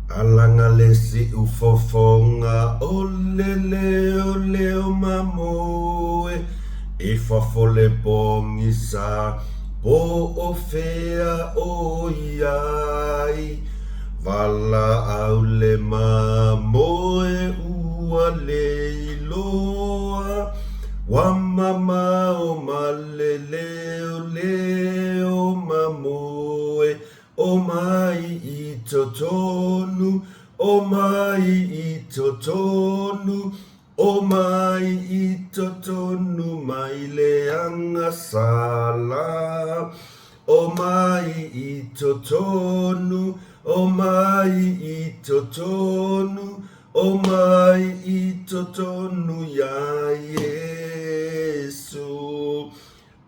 Alaga le siufofoga o le leoleo mamoe i fafo le pogisa po o fea o i ai. Valaau le mamoe ua le iloa ua mamao ma le leoleo mamoe Omai i totonu, omai i totonu, omai i totonu mai le agasala. Omai i totonu, omai i totonu, omai i totonu iā Iesu.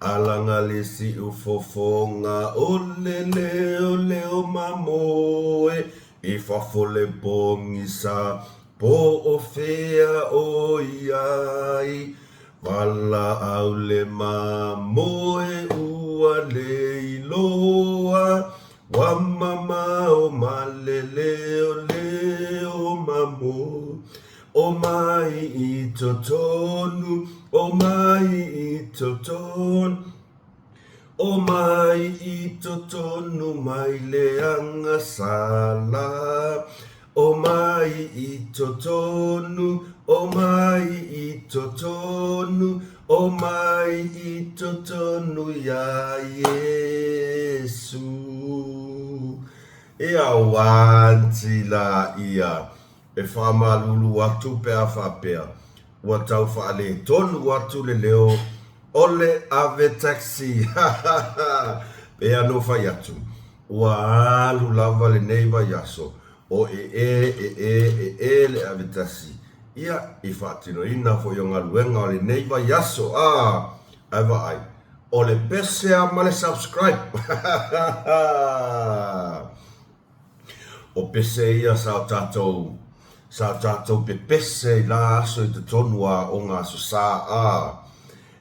Alaga le siufofoga o le leoleo mamoe i fafo le pogisa po o fea o i ai. Valaau le mamoe ua le iloa ua mamao ma le leoleo mamoe. Omai i totonu, omai i totonu, omai i totonu mai le agasala. Omai i totonu, omai i totonu, omai i totonu iā Iesu. Ia uanti la ia. E faamalulu atu pe a faapea ua tau faaletonu atu le leo o le ave taxi. Pei lava ona ou fai atu, ua alu lava lenei vaiaso o ee, ee, ee le ave taxi, ia, i faatinoina foi o galuega o lenei vaiaso. A, ae vaai, o le pese lava ma le subscribe. O pese ia sa o tatou sa o tatou pepese i la aso i totonu o aoga Aso Sa a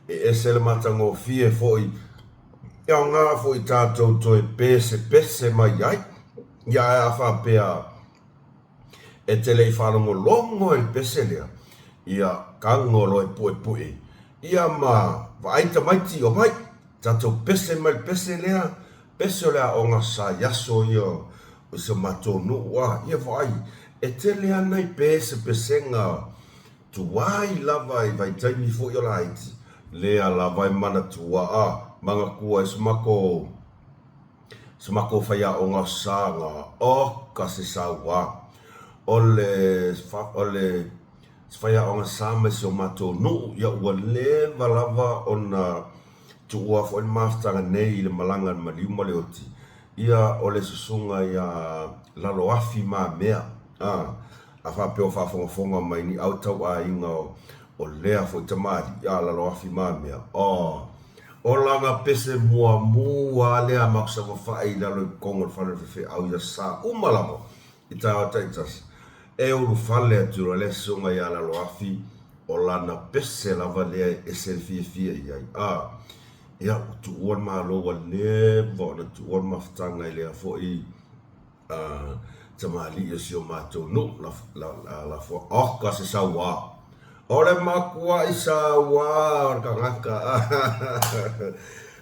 e ese le matagofie foi e aoga foi tatou toe pesepese mai ai. Ia ae a faapea e te le i faalogologo i le pese lea, ia tago loa e puepue ia ma vaai tamaiti omai tatou pese mai le pese lea, pese o le aoga sa i aso ia o si o matou nuu a, ia vaai, e tele lava nai pesepesega tuai lava i vaitaimi foi o laiti, lea lava e manatua a, manatua ai si matou si matou faiaoga o Saga, oka se saua, o le o le se faiaoga sa mai si o matou nuu, ia ua leva lava ona tuua foi le mafutaga nei i le malaga a le maliu ma le oti, ia o le susuga ia Laloafi Mamea, a, a faapea o faafogafoga mai ni au tauaiga o, o lea foi tamalii, a Laloafi Mamea, o, o lana pese muamua lava lea a matou saofafai i lalo i totonu o le fale o le faifeau ia sa uma lava i taeao taitasi, e ulufale atu loa le susuga ia Laloafi, o lana pese lava lea e ese le fiafia i ai. A, ia, ua tuua le Malo ua leva ona tuua le mafutaga i lea foi a, tamalii o si o matou nuu, la, la, la, la, oka se sauā. O le matuaʻi sauā o le tagata.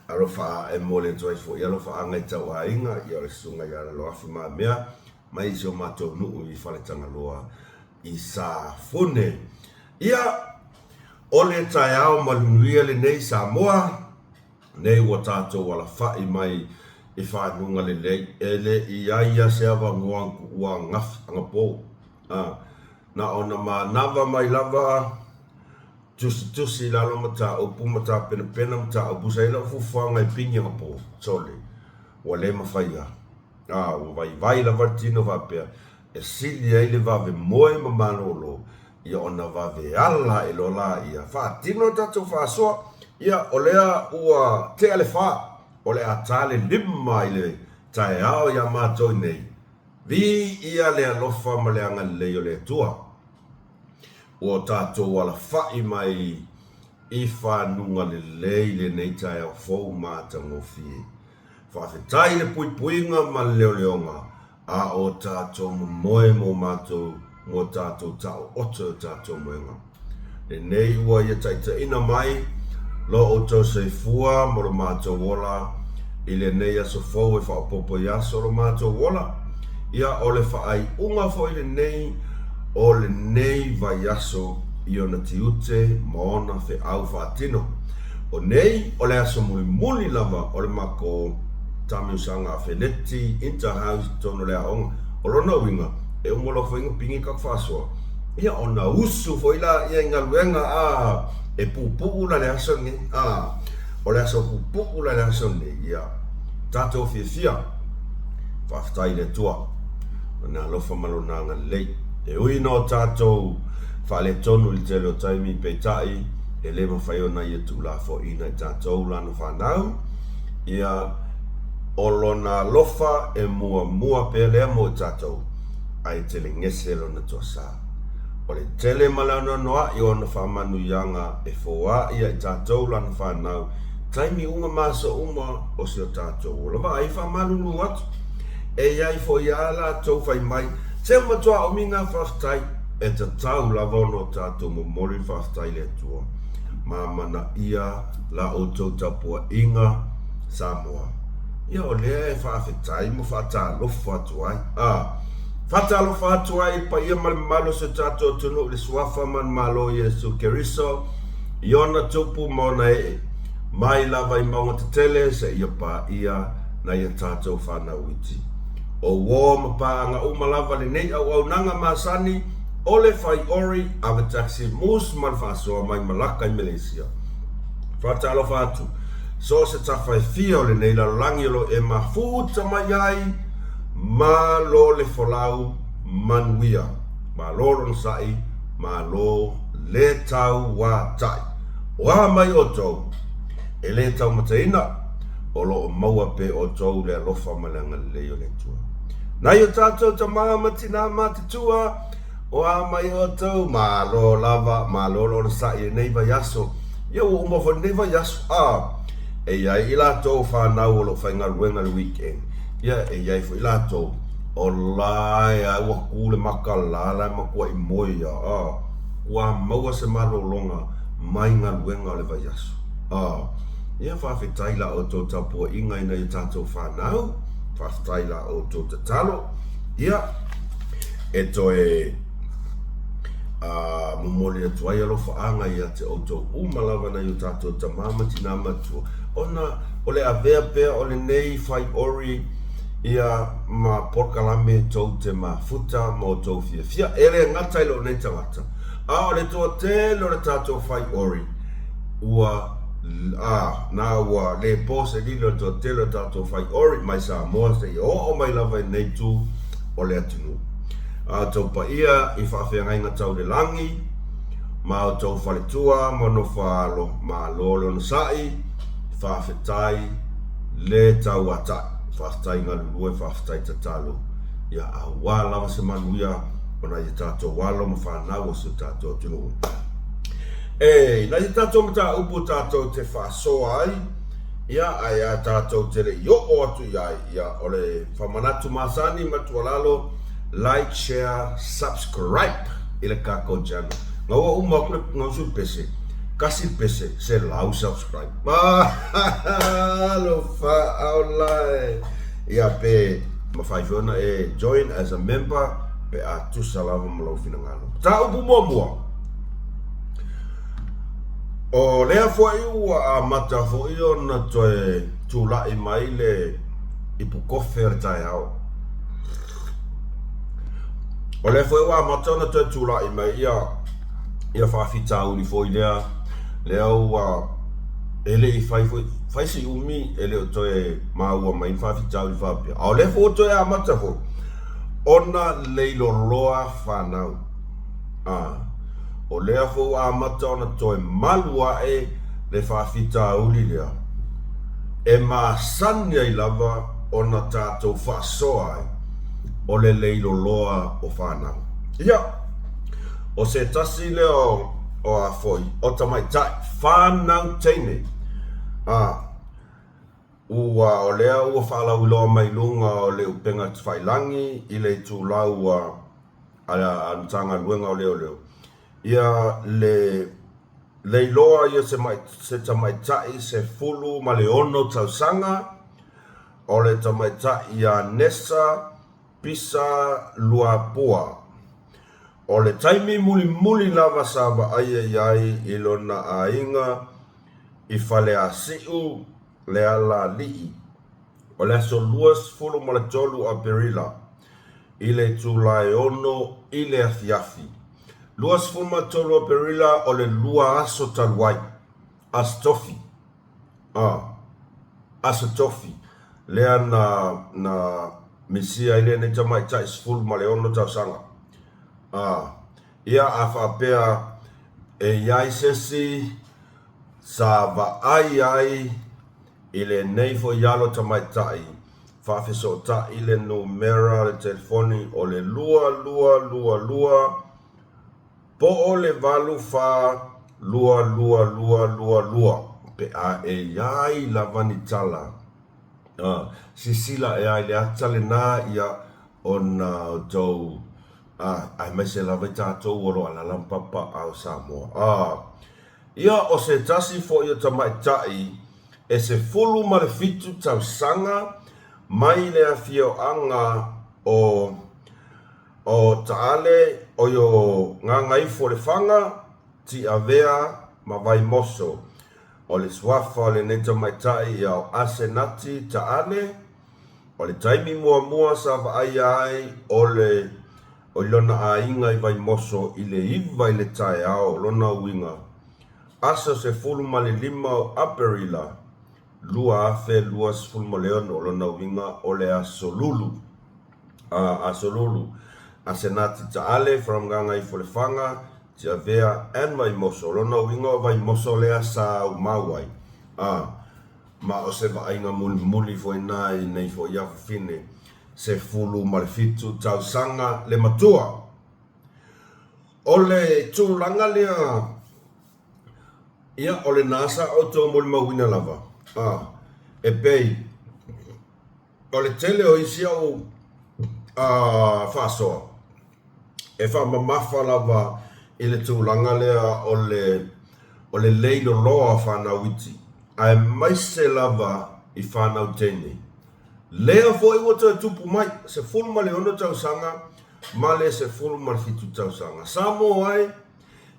Alofa ae momoli atu ai foi alofaaga i tauaiga, ia o le susuga ia Laloafi Mamea mai si o matou nuu i Faletagaloa i Safune. Ia, o le taeao manuia lenei Samoa, nei ua tatou alafai mai i fanuga lelei, e le i i ai lava se avanoa na tuua ananafi, anapo, a, na ona manava mai lava tusitusi i lalo mataupu ma tapenapena mataupu sa i ai lau fuafuaga e pigi anapo, sole, ua le mafai lava. A, ua vaivai lava le tino faapea e sili ai le vave moe ma malolo, ia ona vave ala ae loa laia faatino le tatou faasoa. Ia, o lea ua tea le fa, o le a ta le lima i le taeao iā matou nei. Viia le alofa ma le agalelei o le Atua ua tatou alafai mai i fanuga lelei lenei taeao fou matagofie. Faafetai i le puipuiga ma le leoleoga. A o tātou momoe mō mātou, mō tātou taoto o tātou moenga. Lenei ua ia taitaina mai lo outou soifua mo lo mātou ola i lenei aso fou e faaopoopo i aso o lo mātou ola. Ia o le faaiuga foi lenei o lenei vaiaso i ona tiute ma ona feau faatino. O nei o le aso mulimuli lava o le makou taamilosaga afeleti inter house i totonu o le aoga. O lona uiga, e uma loa foi ona pigi taku faasoa, ia ona usu foi laia i galuega a e puupuu la le aso lenei a o le aso puupuu la le aso lenei ia tatou fiafia. Faafetai i le Atua Lona alofa ma Lona agalelei. E ui ina o tatou faaletonu i le tele o taimi, peitai, e le mafai ona Ia tuulafoaiina i tatou Lana fanau, ia, o Lona alofa e muamua pea lea mo i tatou, ae telegese Lona toasa. O le tele ma le anoanoaʻi o Ona faamanuiaga e foai ia i tatou Lana fanau, taimi uma ma aso uma o si o tatou ola. Vaai, faamalulu atu. E i ai foi a latou fai mai, Se ua matua umi ngā faafetai. E tatau lava ona o tatou momoli le faafetai i le Atua. Mamanaia la outou tapuaiga, Samoa. Ia o lea e faafetai ma faatalofa atu ai. A faatalofa atu ai i le paia ma le mamalu o si o tatou atunuu i le Suafa manumalo o Iesu Keriso, i ona tupu ma ona ee, mai lava i mauga tetele seia paia nai a tatou fanau iti. O uō ma pāʻanga uma lava lenei auaunaga masani o le fai ori, ave taxi, mus ma le faasoa mai Malaka i Malaysia. Faatalofa atu, so o se tafa e fia o lenei lalolagi o lo e mafuta mai ai, malo le folau, manuia. Malo le onosai, malo le tauatai. O a mai outou, e le taumataina, o lo o maua pea outou le alofa ma le agalelei o le Atua. Nai o tatou tama ma tinā matutua, o a mai outou, malo lava, malo le onosai i lenei vaiaso. Ia ua uma foi lenei vaiaso, a, e i ai i latou fanau o lo o faigaluega i le weekend, ia e i ai foi latou o la e a ua ku le maka la, la e matuai moe ia, a, ua maua se malologa mai galuega o le vaiaso. A, ia faafetai la outou tapuaiga i nai o tatou fanau, faafetai la outou tatalo, ia, e toe a, momoli atu ai alofaaga ia te outou uma lava nai o tatou tama ma tinā matua, ona o le avea pea o lenei fai ori ia ma polokalame tou te mafuta ma outou fiafia, e le gata i lou nei tagata, a o le toatele o le tatou fai ori, ua a, na ua le po se lilo i le toatele o tatou fai ori mai Samoa seia oo mai lava i lenei itu o le atunuu. A outou paia i faafeagaiga tau le lagi, ma outou faletua ma nofoaalo, malo le onosai, faafetai le tauatai, faafetai galulue, faafetai tatalo, ia aua lava se manuia o nai a tatou alo ma fanau o si o tatou atunuu. E i nai a tatou mataupu tatou te faasoa ai, ia, ae a tatou te le i oo atu i ai, ia, o le faamanatu masani ma tuualalo, like, share, subscribe i le kakou channel. Nga ua uma aku le gausu le pese, kasi le pese, 100 subscribe. Alofa aola e. Ia pe mafai foi ona e join as a member pe a tusa lava ma lou finagalo. Mataupu muamua. O lea foi ua amata foi ona toe tulai mai le ipu kofe o le taeao. O lea foi ua amata ona toe tulai mai ia ia faafitauli foi lea lea ua e le i fai foi fai si umi e le o toe maua mai ni faafitauli faapea. A o lea foi ua toe amata foi ona leiloloa fanau. A, o lea foi ua amata ona toe malu ae le faafitauli lea e masani ai lava ona tatou faasoa ai, o le leiloloa o fanau. Ia, o se tasi lea o, o a foi, o tamaitai, fanau teine. A. Ua o lea ua faalauiloa mai luga o le upega tafailagi i le itulau a a le Matagaluega o Leoleo, ia le leiloa ia se se tamaitai 16 tausaga, o le tamaitai ia Nessa Pisa Luapua. O le taimi mulimuli lava sa vaaia i ai i lona aiga i Faleasiu Lealaalii, o le aso 23 o Aperila i le itula e 6 i le afiafi. 23 o Aperila o le lua aso talu ai, Aso Tofi. A, Aso Tofi, lea na, na misia ai lenei tamaitai 16 tausaga. A, ia a faapea e i ai se isi sa vaai ai i lenei foi alo tamaitai, faafesootai le numera o le telefoni o le 2222 po o le 84 22222 pe a e i ai lava ni tala. A, silasila ea i le ata lena ia ona outou, a, aemaise lava i tatou o lo o alaala ma papaaao Samoa. A, ia o se tasi foi o tamaitai e 17 tausaga mai le afioaga o o Taale, oi o Gagaifo-le-Faga, Tiavea ma Vaimoso. O le suafa o lenei tamaitai ia o Asenati Taale. O le taimi muamua sa vaaia ai o le o i lona aiga i Vaimoso i le 9 i le taeao, o lona uiga, aso 15 o Aperila 2026, o lona uiga o le Aso Lulu. A, Aso Lulu. Asenati Taale from Gagaifo-le-Faga, Tiavea and Vaimoso. O lona uiga o Vaimoso lea sa aumau ai. A, ma o se vaaiga mulimuli foi na i nei foi afafine 17 tausaga le matua. O le tulaga lea, ia, o lena sa outou molimauina lava, a, e pei o le tele o isi au a, faasoa, e faamamafa lava i le tulaga lea o le o le lei loloa o fanau iti, aemaise lava i fanau teine. Lea foi ua toe tupu mai, 16 tausaga ma le 17 tausaga. Samoa e,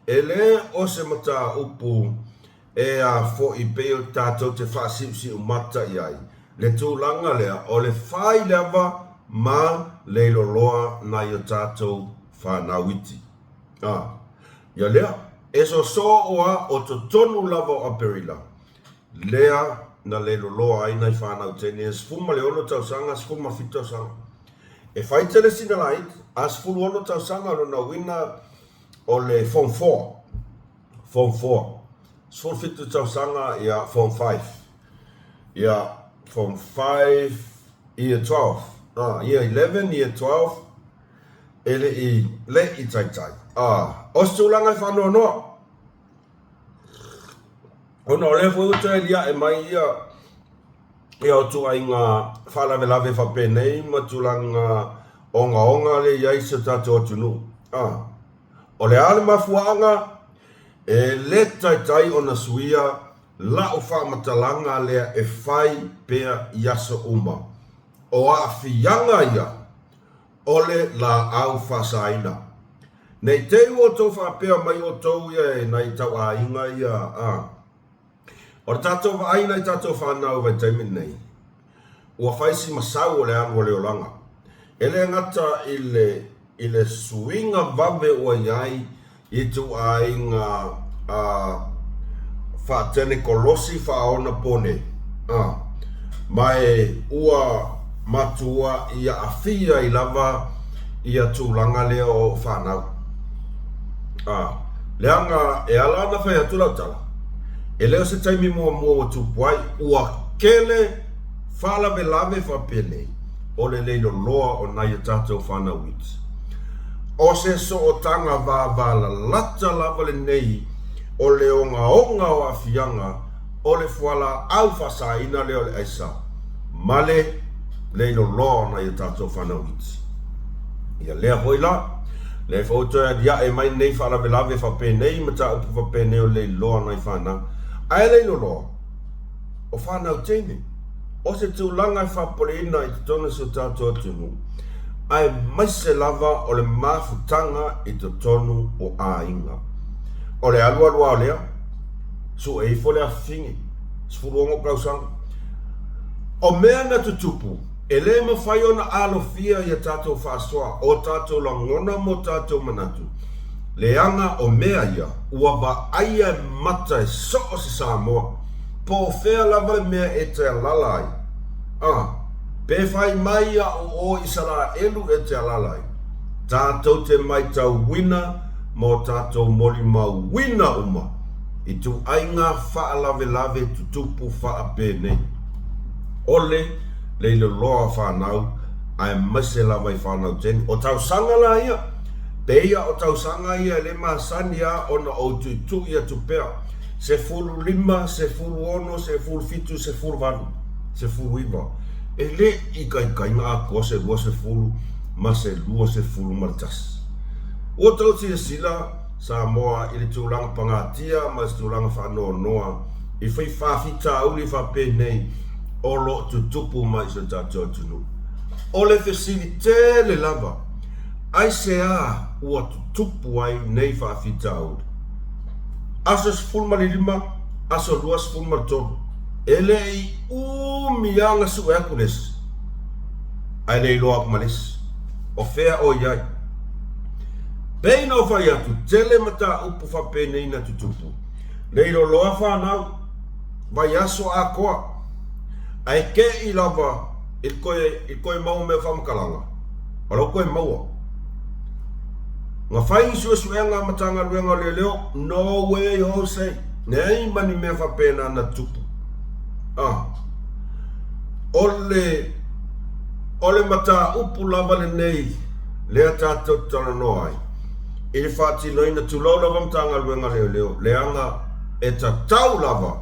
e le o se mataupu e a foi pei o tatou te faasiusiumata i ai le tulaga lea o le fai lava ma leiloloa nai o tatou fanau iti. A, ia lea, e sosoo oa o totonu lava o Aperila, lea na leiloloa ai nai fanau teine e 16 tausaga, 17 tausaga. E fai tele sina laiti, a 16 tausaga lona uiga o le Form 4, Form 4, 17 tausaga ia Form 5, ia Form 5, Year 12, ah, Year 11, Year 12, e le i, le i taitai. Ah, o se tulaga e faanoanoa, ona o lea foi ua toe aliae mai ia ia o ituaiga faalavelave faapenei ma tulaga ogaoga lea e i ai si o tatou atunuu. Ah, o le a le mafuaaga e le taitai ona suia lau faamatalaga lea e fai pea i aso uma. O aafiaga ia o le laau faasaina. Ne i te i ua outou faapea mai outou ia e nai tauaiga ia, a. O le tatou vaai i nai tatou fanau i vaitaimi lenei, ua fai si masau o le alu o le olaga. E le gata i le i le suiga vave ua i ai i ituaiga a faatenekolosi faaonapone, a, ma e ua matuai aafia ai lava ia tulaga lea o fanau. A, leaga e ala ona fai atu lau tala, e le o se taimi muamua ua tupu ai, ua tele faalavelave faapenei o le leiloloa o nai a tatou fanau iti. O se sootaga vavalalata lava lenei o le ogaoga o aafiaga O le fualaau faasaina lea o le aisa ma le leiloloa o nai o tatou fanau iti. Ia lea foi la, lea foi ua toe aliae mai nei faalavelave faapenei, mataupu faapenei o le leiloa o nai fanau. Ae leiloloa, o fanau teine. O se tulaga e faapopoleina i totonu o si o tatou atunuu, aemaise lava o le mafutaga i totonu o aiga. O le alualu lava o lea, sue ifo le afafine, 16 tausaga. O mea na tutupu, e le mafai ona alofia i a tatou faasoa, o tatou lagona ma o tatou manatu, leaga o mea ia ua vaaia e mata e so o se Samoa, po o fea lava le mea e te alaala ai. A, pe fai mai au o Isaraelu e te alaala ai, tatou te maitauina ma o tatou molimauina uma ituaiga faalavelave tutupu faapenei. O le leiloloa fanau aemaise lava i fanau teine. O tausaga la ia, peia o tausaga ia e le masani a ona ou tuitui atu pea, 15, 16, 17, 18, 19, e le i ikaikaina atoa se 20 ma se 21. Ua tou silasila Samoa i le tulaga pagatia ma se tulaga faanoanoa i fai faafitauli faapenei o lo o tutupu mai i si o tatou atunuu. O le fesili tele lava, aisea ua tutupu ai nei faafitauli? Aso 15, aso 23, e le i umi lava na sue atu le isi, ae le iloa atu ma le isi o fea o i ai. Pei na ou fai atu, tele mataupu faapenei na tutupu. Leiloloa fanau, vaiaso atoa, ae te i lava i le toe, i le toe maua mai o faamatalaga, o la ua toe maua. Na fai ni suesuega a Matagaluega o Leoleo, no way Jose, leai ma ni mea faapena na tutupu. Ah. O le, o le mataupu lava lenei lea tatou te talanoa ai i le faatinoina, tulou lava Matagaluega a Leoleo, leaga e tatau lava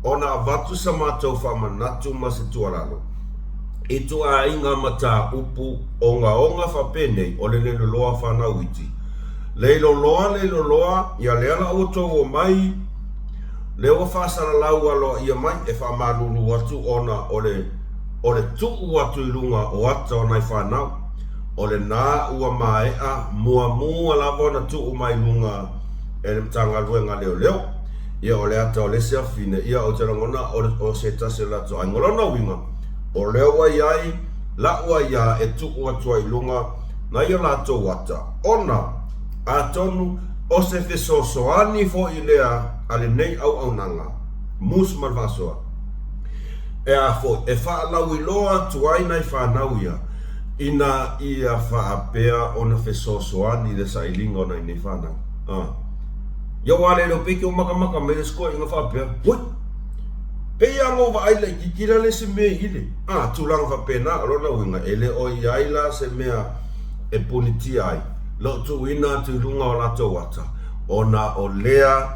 ona avatu sa matou faamanatu ma se tuualalo i ituaiga mataupu ogaoga faapenei o le leiloloa fanau iti. Leiloloa, leiloloa, ia lea la ua tou omai, lea ua faasalalau aloaia mai e faamalulu atu ona o le o le tuu atu i luga o ata o nai fanau, o lena ua maea muamua lava ona tuu mai luga e le Matagaluega a Leoleo. Ia o le ata o le isi afine, ia ou te lagona o se tasi o latou aiga. O lona uiga, o lea ua i ai la'u aiā e tuu atu ai i luga nai o latou ata, ona atonu o se fesoasoani foi lea a lenei auaunaga, mus ma le faasoa. E a foi, e faalauiloa atu ai nai fanau ia, ina ia faapea ona fesoasoani i le sailiga o nai nei fanau. A. Ia ua lele o pei o makamaka mai le isi toeaina faapea, Oi! Pei lava ona ou vaai laitiiti la le isi mea i le. A, tulaga faapena, o lona uiga, e le o i ai la se mea e punitia ai lou tuuina atu i luga o latou ata, ona o lea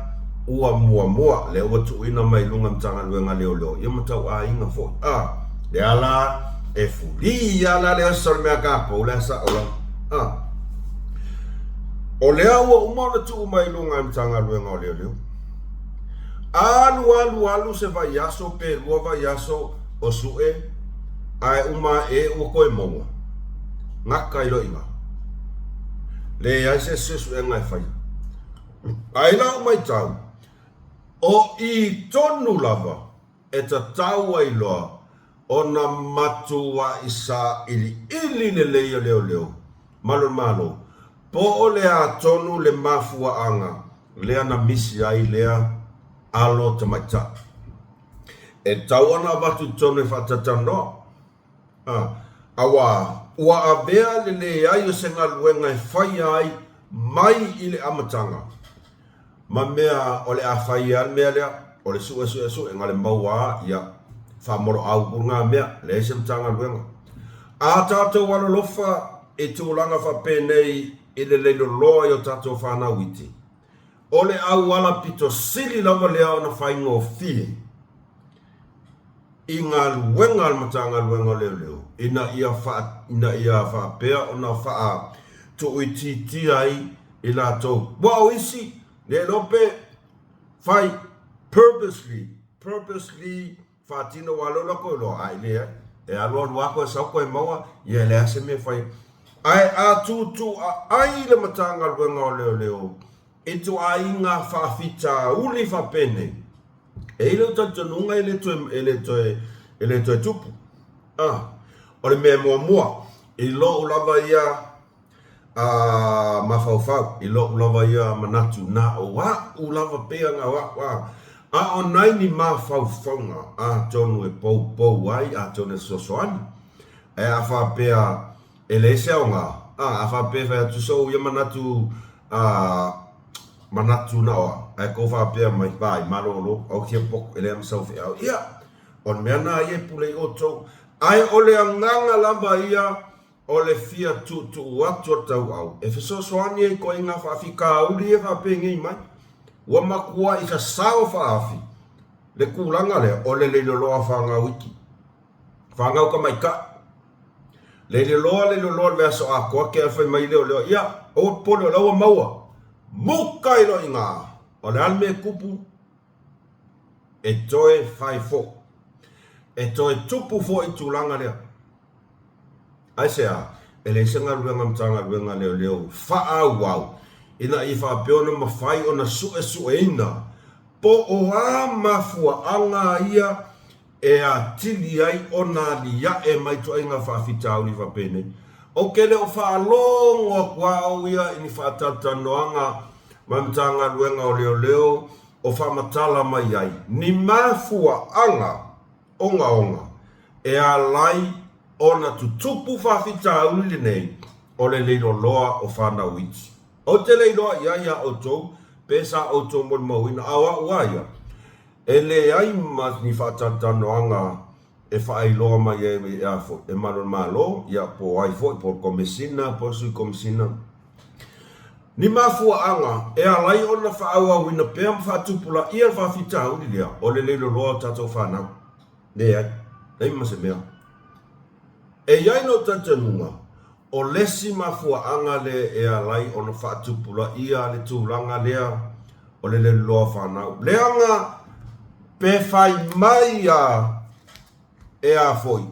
ua muamua, lea ua tuuina mai i luga e Matagaluega a Leoleo, ia ma tauaiga foi. A, lea la e fulī lava la le oso o le mea a tatou, lea sao lava. A, o lea ua uma ona tuu mai i luga e Matagaluega o Leoleo. Alu, alu, alu se vaiaso pe lua vaiaso o sue, ae uma ae ua toe maua. Gata ai loa i ina. Leai se suesuega e faia. Ae i lau matau, o i tonu lava e tatau ai loa ona matuai sailiili lelei o leoleo ma lona Malo, po o le a tonu le mafuaaga lea na misi ai lea alo tamaitai. E tatau ona avatu i totonu e faatatalanoa. A, auā, ua avea le leai o se galuega e faia ai mai i le amataga, ma mea o le a fai ai le mea lea, o le suesuesuega le maua a, ia, faamoloau atu lena mea, leai se Matagaluega. A tatou alolofa i tulaga faapenei i le leiloloa i o tatou fanau iti. O le auala pito sili lava lea ona faigofie i galuega a le Matagaluega o Leoleo ina ia ina ia faapea ona faatuuitiitia ai i latou. Aua o isi, le iloa pe fai purposely, purposely faatino aua o lea ua latou iloa, ae leai, e alu alu lava toe sau toe maua, ia e leai lava se mea e fai ai. Ae a tuutuuaai le Matagaluega o Leoleo i ituaiga faafitauli faapenei, e i ai lou talitonuga e le toe, e le toe, e le toe tupu. A, o le mea muamua, i lou lava ia a mafaufau i lou lava ia manatu na o a'u lava pea na o a'u a a o nai ni mafaufauga atonu e poupou ai atonu e fesoasoani ae a faapea e leai se aoga a a faapea e fai atu sou ia manatu a manatu na o a'u ae tou faapea mai vai malolo aukia poku e leai ma sau feau ia o le mea na ia e pule i outou ae o le agaga lava ia O le fia tuutuu atu o le tauau e fesoasoani ai ituaiga faafitauli ia faapenei mai. Ua matuai sasao faaafi le tulaga lea o le leiloloa fanau iki, fanau tamaitai. Leiloloa, leiloloa i le vaiaso atoa tea fai mai leoleo, ia, aua popole o la ua maua. Muta ai loa i ina. O le a le mea e tupu? E toe fai foi. E toe tupu foi le tulaga lea. Aisea? E leai se galuega a Matagaluega a Leoleo faaauau ina ia faapea ona mafai ona suesueina po o a mafuaaga ia e atili ai ona aliae mai ituaiga faafitauli faapenei. Ou te le o faalogo atu lava au ia i ni faatalatalanoaga ma le Matagaluega o Leoleo o faamatala mai ai ni mafuaaga ogaoga e ala ai ona tutupu faafitauli lenei o le leiloloa o fanau iti. Ou te le iloa i ai iā outou pe sa outou molimauina, a o a'u lava ia, e leai ma ni faatalatalanoaga e faailoa mai ai e a foi, e malu o le Malo, ia po o ai foi, po o le Komesina, po o le Sui Komesina, ni mafuaaga e ala ai ona faaauauina pea ma faatupulaia le faafitauli lea o le leiloloa o tatou fanau. Leai, leai ma se mea. E i ai lou talitonuga, o le isi mafuaaga lea e ala ai ona faatupulaia le tulaga lea o le leiloloa o fanau, leaga pe fai mai a e a foi,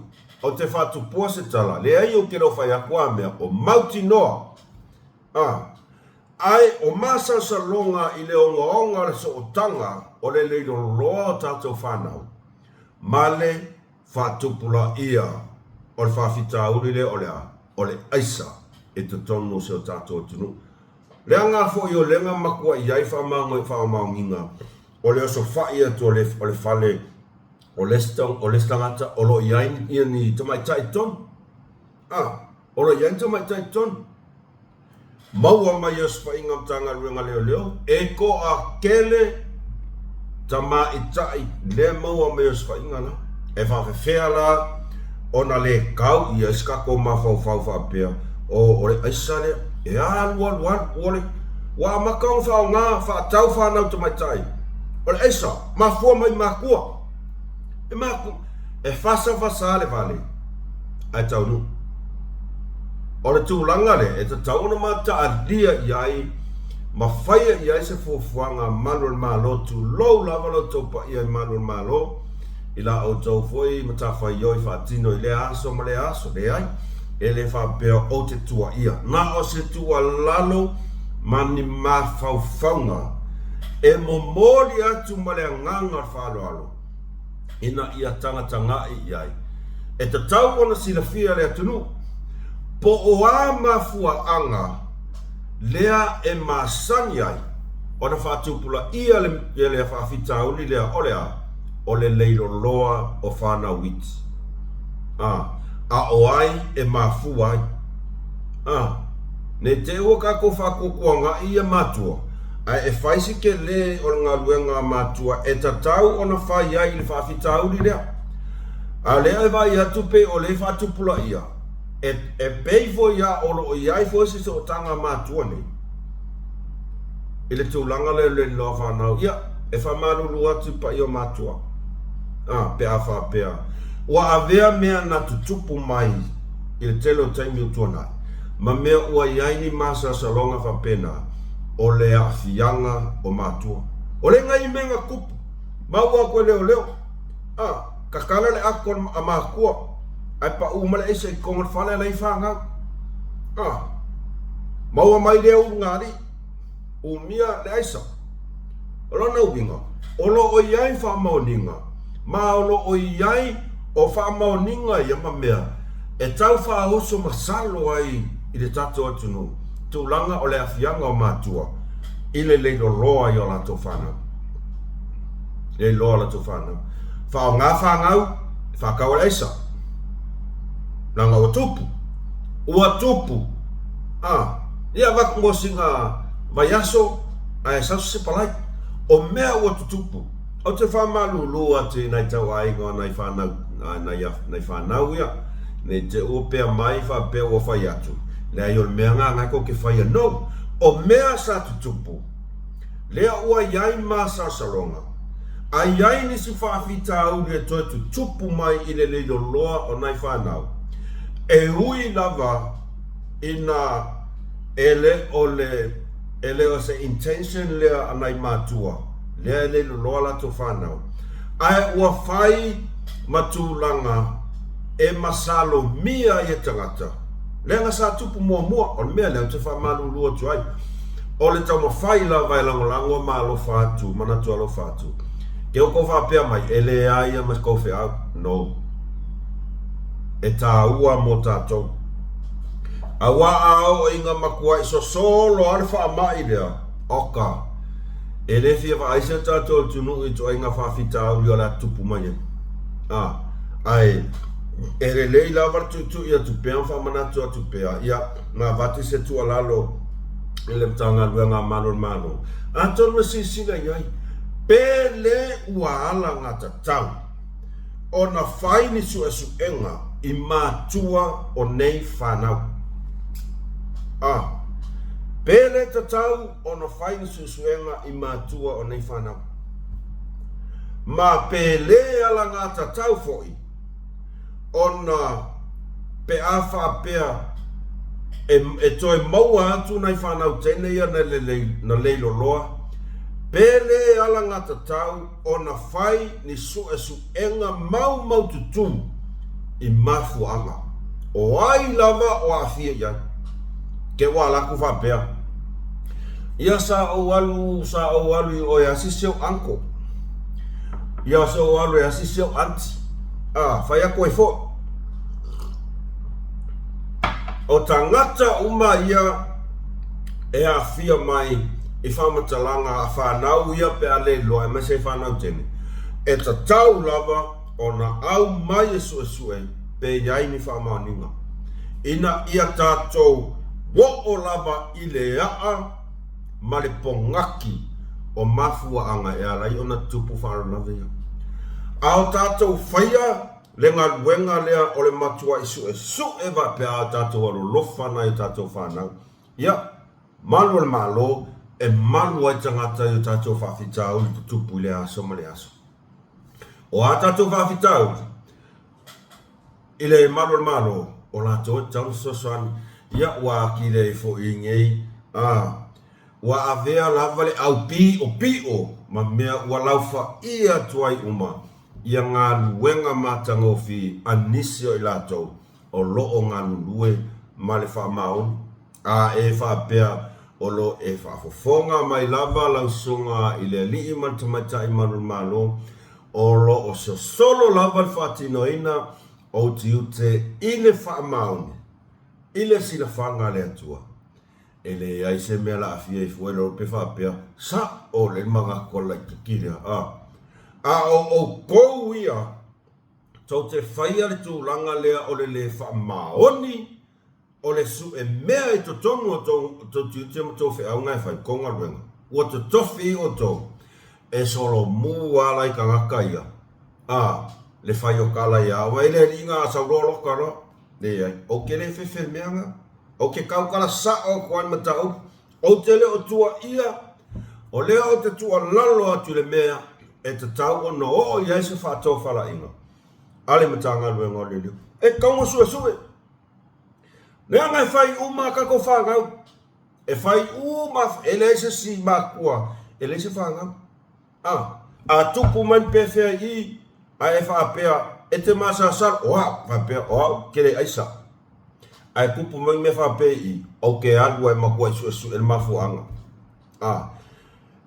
ou te faatupua se tala, leai ou te le o fai atu a mea, o mautinoa, a, ae o masalosaloga i le ogaoga o le sootaga o le leiloloa o tatou fanau ma le faatupulaia o le faafitauli lea o le a? O le aisa i totonu o si o tatou atunuu. Leaga foi o lea na matua i ai faamaoniga o le osofai atu o le fale o le isi tagata o lo o i ai ni tamaitai i totonu. A, o lo o i ai ni tamaitai i totonu. Maua mai e osofaiga Matagaluega Leoleo e toatele tamaitai lea maua mai e osofaiga la. E faafefea la ona le tau i ai se tatou mafaufau faapea o le aisa lea e alu alu alu ua le ua amata ona faaaoga faatau fanau tamaitai o le aisa mafua mai matua e maku e fasafasa le vale ae taunuu. O le tulaga lea e tatau ona mataalia i ai ma faia i ai se fuafuaga a Malu o le Malo, tulou lava la outou paia i Malu o le Malo, i la outou foi matafaioi faatino i lea aso ma lea aso. Leai, e le faapea ou te tuuaia, na o se tuualalo ma ni mafaufauga e momoli atu ma le agaga o le faaaloalo ina ia tagatagai i ai. E tatau ona silafia e le atunuu po o a mafuaaga lea e masani ai ona faatupulaia le faafitauli lea o le a? O le leiloloa o fanau iti. A, a o ai e mafua ai? A, ne i te i ua tatou faatuatuanai ia matua, ae e fai si tele o le galuega a matua e tatau ona fai ai i le faafitauli lea. A o lea e vaai atu pei o lea e faatupulaia, e, e pei foi a o lo o i ai foi se sootaga a matua nei. I le tulaga lea o le iloa fanau, ia, e faamalulu atu i paia o matua, a, pe a faapea ua avea mea na tutupu mai i le tele o taimi ua tuanai, ma mea ua i ai ni masalosaloga faapena o le aafiaga o matua. O le nai mea na tupu, maua atu e leoleo, a, tatala le ato a matua, ae pau mai le aisa i totonu o le fale ala ai fanau. A, maua mai lea ulugalii, umia le aisa. O lona uiga, o lo o i ai faamaoniga, ma o lo o i ai o faamaoniga ia ma mea e tau faaoso masalo ai i le tatou atunuu tulaga o le afiaga o matua i le leiloloa i o latou fanau. Leiloa o latou fanau. Faaaoga fanau e faatau ai le aisa. Leaga ua tupu. Ua tupu. A, ia avatu mo sina vaiaso ae sau se palai. O mea ua tutupu. Ou te faamalulu atu i nai tauaiga o nai fanau, nai fanau ia, ne i te ua pea mai faapea ua fai atu, leai o le mea lena na tou te faia. No! O mea sa tutupu, lea ua i ai masalosaloga, a i ai nisi faafitauli e toe tutupu mai i le leiloloa o nai fanau, e ui lava ina e le o le e le o se intention lea a nai matua, lea e leiloloa latou fanau, ae ua fai ma tulaga e masalomia ai e tagata, leaga sa tupu muamua. O le mea lea ou te faamalulu atu ai, o le taumafai lava e lagolago ma alofa atu, manatu alofa atu. Ke outou faapea mai, e leai a ma kou feau. No. E tāua mo tātou. Auā a oo i ngā makuaʻi sosolo a le faamaʻi lea, oka, e le fia vaai se tatou atunuu i ituaiga faafitauli o le a tutupu mai ai. A, ae, e lelei lava le tuitui atu pea ma faamanatu atu pea, ia, ma avatu se tuualalo i le Matagaluega a Malu o le Malo, atonu e silasila i ai, pe le ua alagatatau ona fai ni suesuega i matua o nei fanau. A, pe le tatau ona fai ni suesuega i matua o nei fanau. Ma pe le alagatatau foi ona pe a faapea e, e toe maua atu nai fanau teine ia na, le, na leiloloa, pe le alagatatau ona fai ni suesuega maumaututu i mafuaaga o ai lava o aafia i ai. Ke ua ala atu faapea, Ia sa ou alu, sa ou alu i o e asisi ou uncle. Ia sa ou alu e asisi ou auntie. A, fai atu ai foi. O tagata uma ia e aafia mai i faamatalaga a fanau ia pe a le iloa aemaise ai fanau tele, e tatau lava ona aumai e suesue pe i ai ni faamaoniga, ina ia tatou oo lava i le a'a ma le pogaki o mafuaaga e ala ai ona tupu faalavelave ia. A o tatou faia le galuega lea o le matuai suesue faapea a tatou alolofa nai o tatou fanau, ia, malu o le Malo e malu ai tagata i o tatou faafitauli tutupu i lea aso ma lea aso. O a tatou faafitauli i le malu o le Malo, o latou e tatau ona fesoasoani. Ia, ua atili ai foi i nei, a, ua avea lava le au piʻopiʻo ma mea ua laufaia atu ai uma ia galuega matagofie a nisi o i latou o lo o galulue ma le faamaoni, a e faapea o lo e faafofoga mai lava lau susuga i le alii ma le tamaitai malu o le Malo, o lo o sosolo lava le faatinoina o utiute i le faamaoni, i le silafaga a le Atua. E leai se mea la aafia ai fua i lalo pe faapea, Sa'o le manatu a le laitiiti lea, a. A o outou ia, Tou te faia le tulaga lea o le lē faamaoni o le suʻe mea i totonu o tou tiute ma tou feauga e fai, tou galuega. Ua totofi i outou e solomu ala i tagata ia, a, le fai o tala ia au ai le alii na sau loa loka loa. Leai, ou te le fefe i le mea na. Ou te tautala sa'o atu ai i le mataupu. Ou te le o tuuaia. O lea ou te tuualalo atu i le mea e tatau ona oo i ai se faatofalaiga a le Matagaluega o Leoleo. E tatau ona suesue. Leaga e fai uma a tatou fanau. E fai uma, e leai se isi matua, e leai se fanau. A, a tupu mai ni pefea i i, ae e faapea, e te masalosalo, o au, faapea, o au, ke le aisa. Ae tupu mai ni mea faapea i i, ou te alu ae matuai suesue le mafuaaga. A,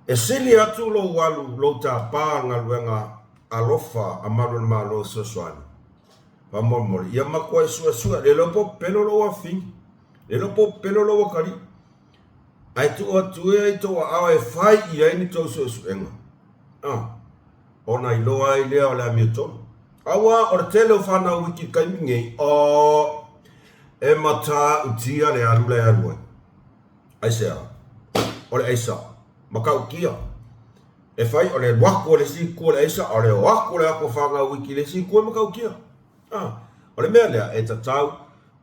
e sili atu lou alu, lou tapa galuega alofa a malu o le Malo e fesoasoani. Faamolemole, ia matuai suesue, le iloa po o pepelo lou afafine, le iloa po o pepelo lou atalii. Ae tuu atu ia i tou aao e fai i ai ni tou suesuega, a, ona iloa ai lea o le amiotonu. Aua o le tele o fanau wiki i le taimi nei, o, e matautia le alu la e alu ai. Aisea? O le aisa, matautia. E fai o le alu atu o le isi itu o le aisa, a o le o atu o le atu o fanau wiki i le isi itu e matautia. A, o le mea lea, e tatau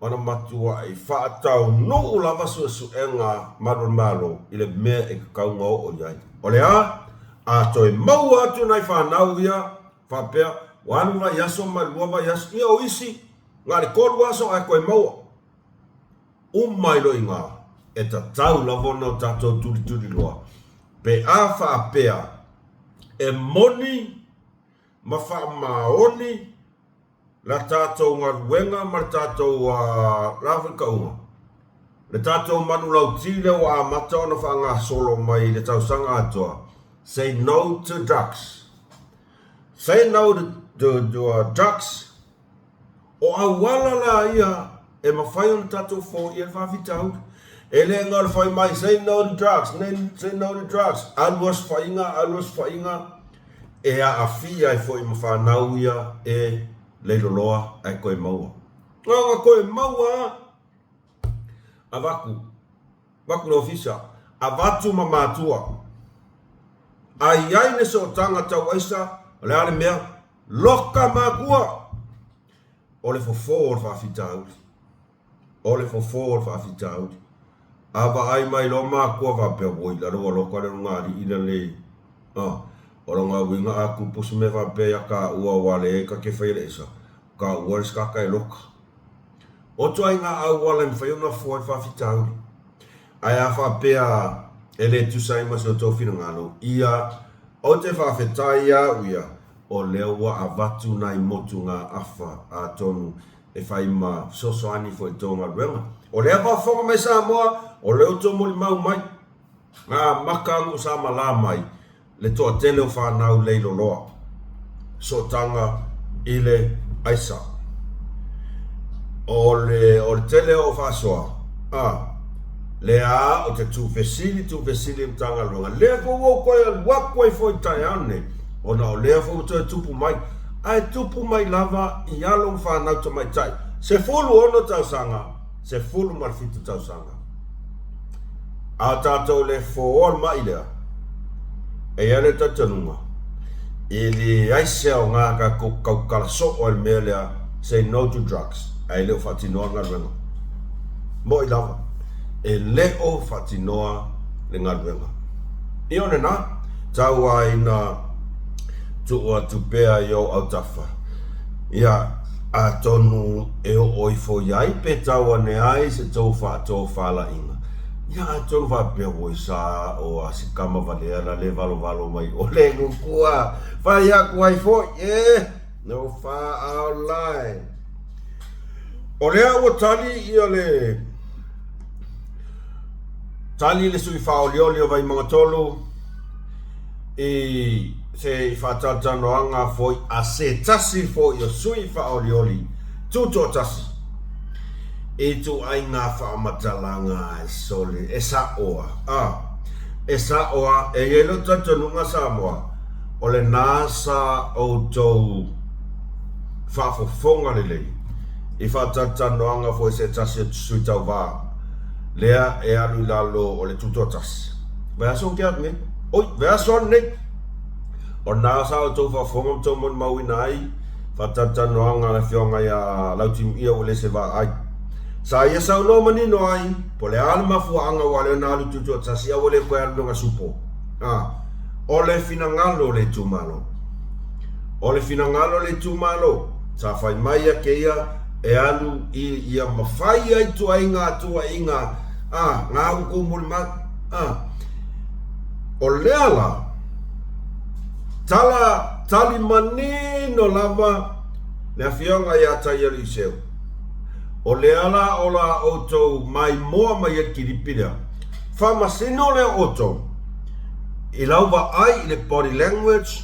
ona matuai faataunuu lava suesuega malu o le Malo i le mea e tatau ona oo i ai. O le a? A toe maua atu nai fanau ia faapea ua alu le vaiaso ma le lua vaiaso, ia o isi na o le tolu aso ae toe maua. Uma ai loa i ina, e tatau lava ona o tatou tulituliloa pe a faapea e moni ma faamaoni la tatou galuega ma le tatou la foi tauga, le tatou manulauti lea ua amata ona faagasolo mai i le tausaga atoa, Say no to drugs. Say no to drugs. O auala la ia e mafai ona tatou foia le faafitauli. E le na o le fai mai, say no to drugs, say no to drugs, alu aso faiga, alu aso faiga, e aafia ai foi ma fanau ia e leiloloa ae toe maua. Na ona toe maua lava, avatu, avatu i le ofisa, avatu ma matua. A i ai le sootaga tau aisa, o le a le mea? Loka matua! O le fofo o le faafitauli. O le fofo o le faafitauli. A vaai mai loa matua faapea, Oi, lalo ua loka le luga-alii la le, a, o lona uiga a tupu se mea faapea ia taua aua lea e ta te faia le aisa, taua le sikata e loka. O ituaiga auala e mafai ona fua ai le faafitauli. Ae a faapea e le tusa ai ma se outou finagalo, ia, ou te faafetai ia au ia, o lea ua avatu nai motugaafa atonu e fai ma fesoasoani foi i tou galuega. O lea faafofoga mai Samoa, o lea ua tou molimau mai, na amata ona ou sa malā mai le toatele o fanau leiloloa, sootaga i le aisa. O le, o le tele o faasoa, a, lea ou te tuufesili, tuufesili i le Matagaluega, lea foi ua ou toe alu atu ai foi i le taeao lenei, ona o lea foi ua toe tupu mai, ae tupu mai lava i alo ma fanau tamaitai, 16 tausaga, 17 tausaga. A o tatou le foa le mai lea, e i ai le talitonuga, e leai se aoga tatou tautala soo ai i le mea lea, say no to drugs, ae le o faatinoa le galuega. Mo'i lava, e le o faatinoa le galuega. Ia o lena, tau lava ina tuu atu pea i ou autafa, ia, atonu e oo ifo i ai pe tau ane ai se tou faatofalaiga, ia atonu faapea oi sa o a si kama valea la le valovalo mai o le nukua fai atu ai foi e no faaola e. O lea ua tali ia le tali le sui faaolioli o Vaimauga 3 i se faatalatalanoaga foi a se tasi foi o sui faaolioli tutoatasi i ituaiga faamatalaga e sole, e sa'o a, e sa'o a, e i ai lou talitonuga Samoa, o lena sa outou faafofoga lelei i faatalatalanoaga foi se tasi o sui tauva lea e alu i lalo o le tutoatasi. Vaiaso ua tea atu nei. Oi, vaiaso alu nei. O lena sa outou faafofoga ma outou molimauina ai faatalatalanoaga a le Afioga ia Lautimuia ua le se vaai. Sa ia saunoa manino ai, po o le a le mafuaaga ua ala ai ona alu tutoatasi ae ua le toe alu i lona supo. A, o le finagalo o le itumalo. O le finagalo o le itumalo, sa fai mai a keia e alu i ia mafai ai tuaiga tuaiga a nga uku molimau. A, o lea la, tala tali manino lava le afioga ia Taialiiseu. O lea la o la outou maimoa mai ai le kilipi lea. Faamasino lea outou i lau vaai i le body language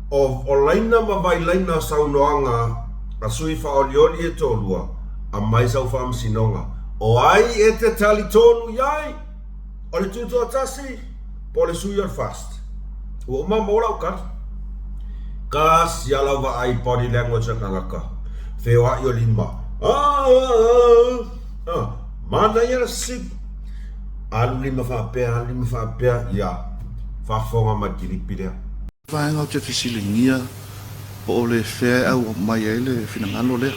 o o laina ma vailaina saunoaga a sui faaolioli e toalua, aumai sau faamasinoga. O ai e te talitonu i ai? O le Tutoatasi po o le sui o le FAST? Ua uma maua lau tali. Kasi a lau vaai i body language a tagata. Feoai o lima. Ah, ah, ah, ah. Manaia le sip. Alu lima faapea, alu lima faapea. Ia, faafofoga mai le kilipi lea. Vaega ou te fesiligia po o le fea e aumai ai le finagalo lea.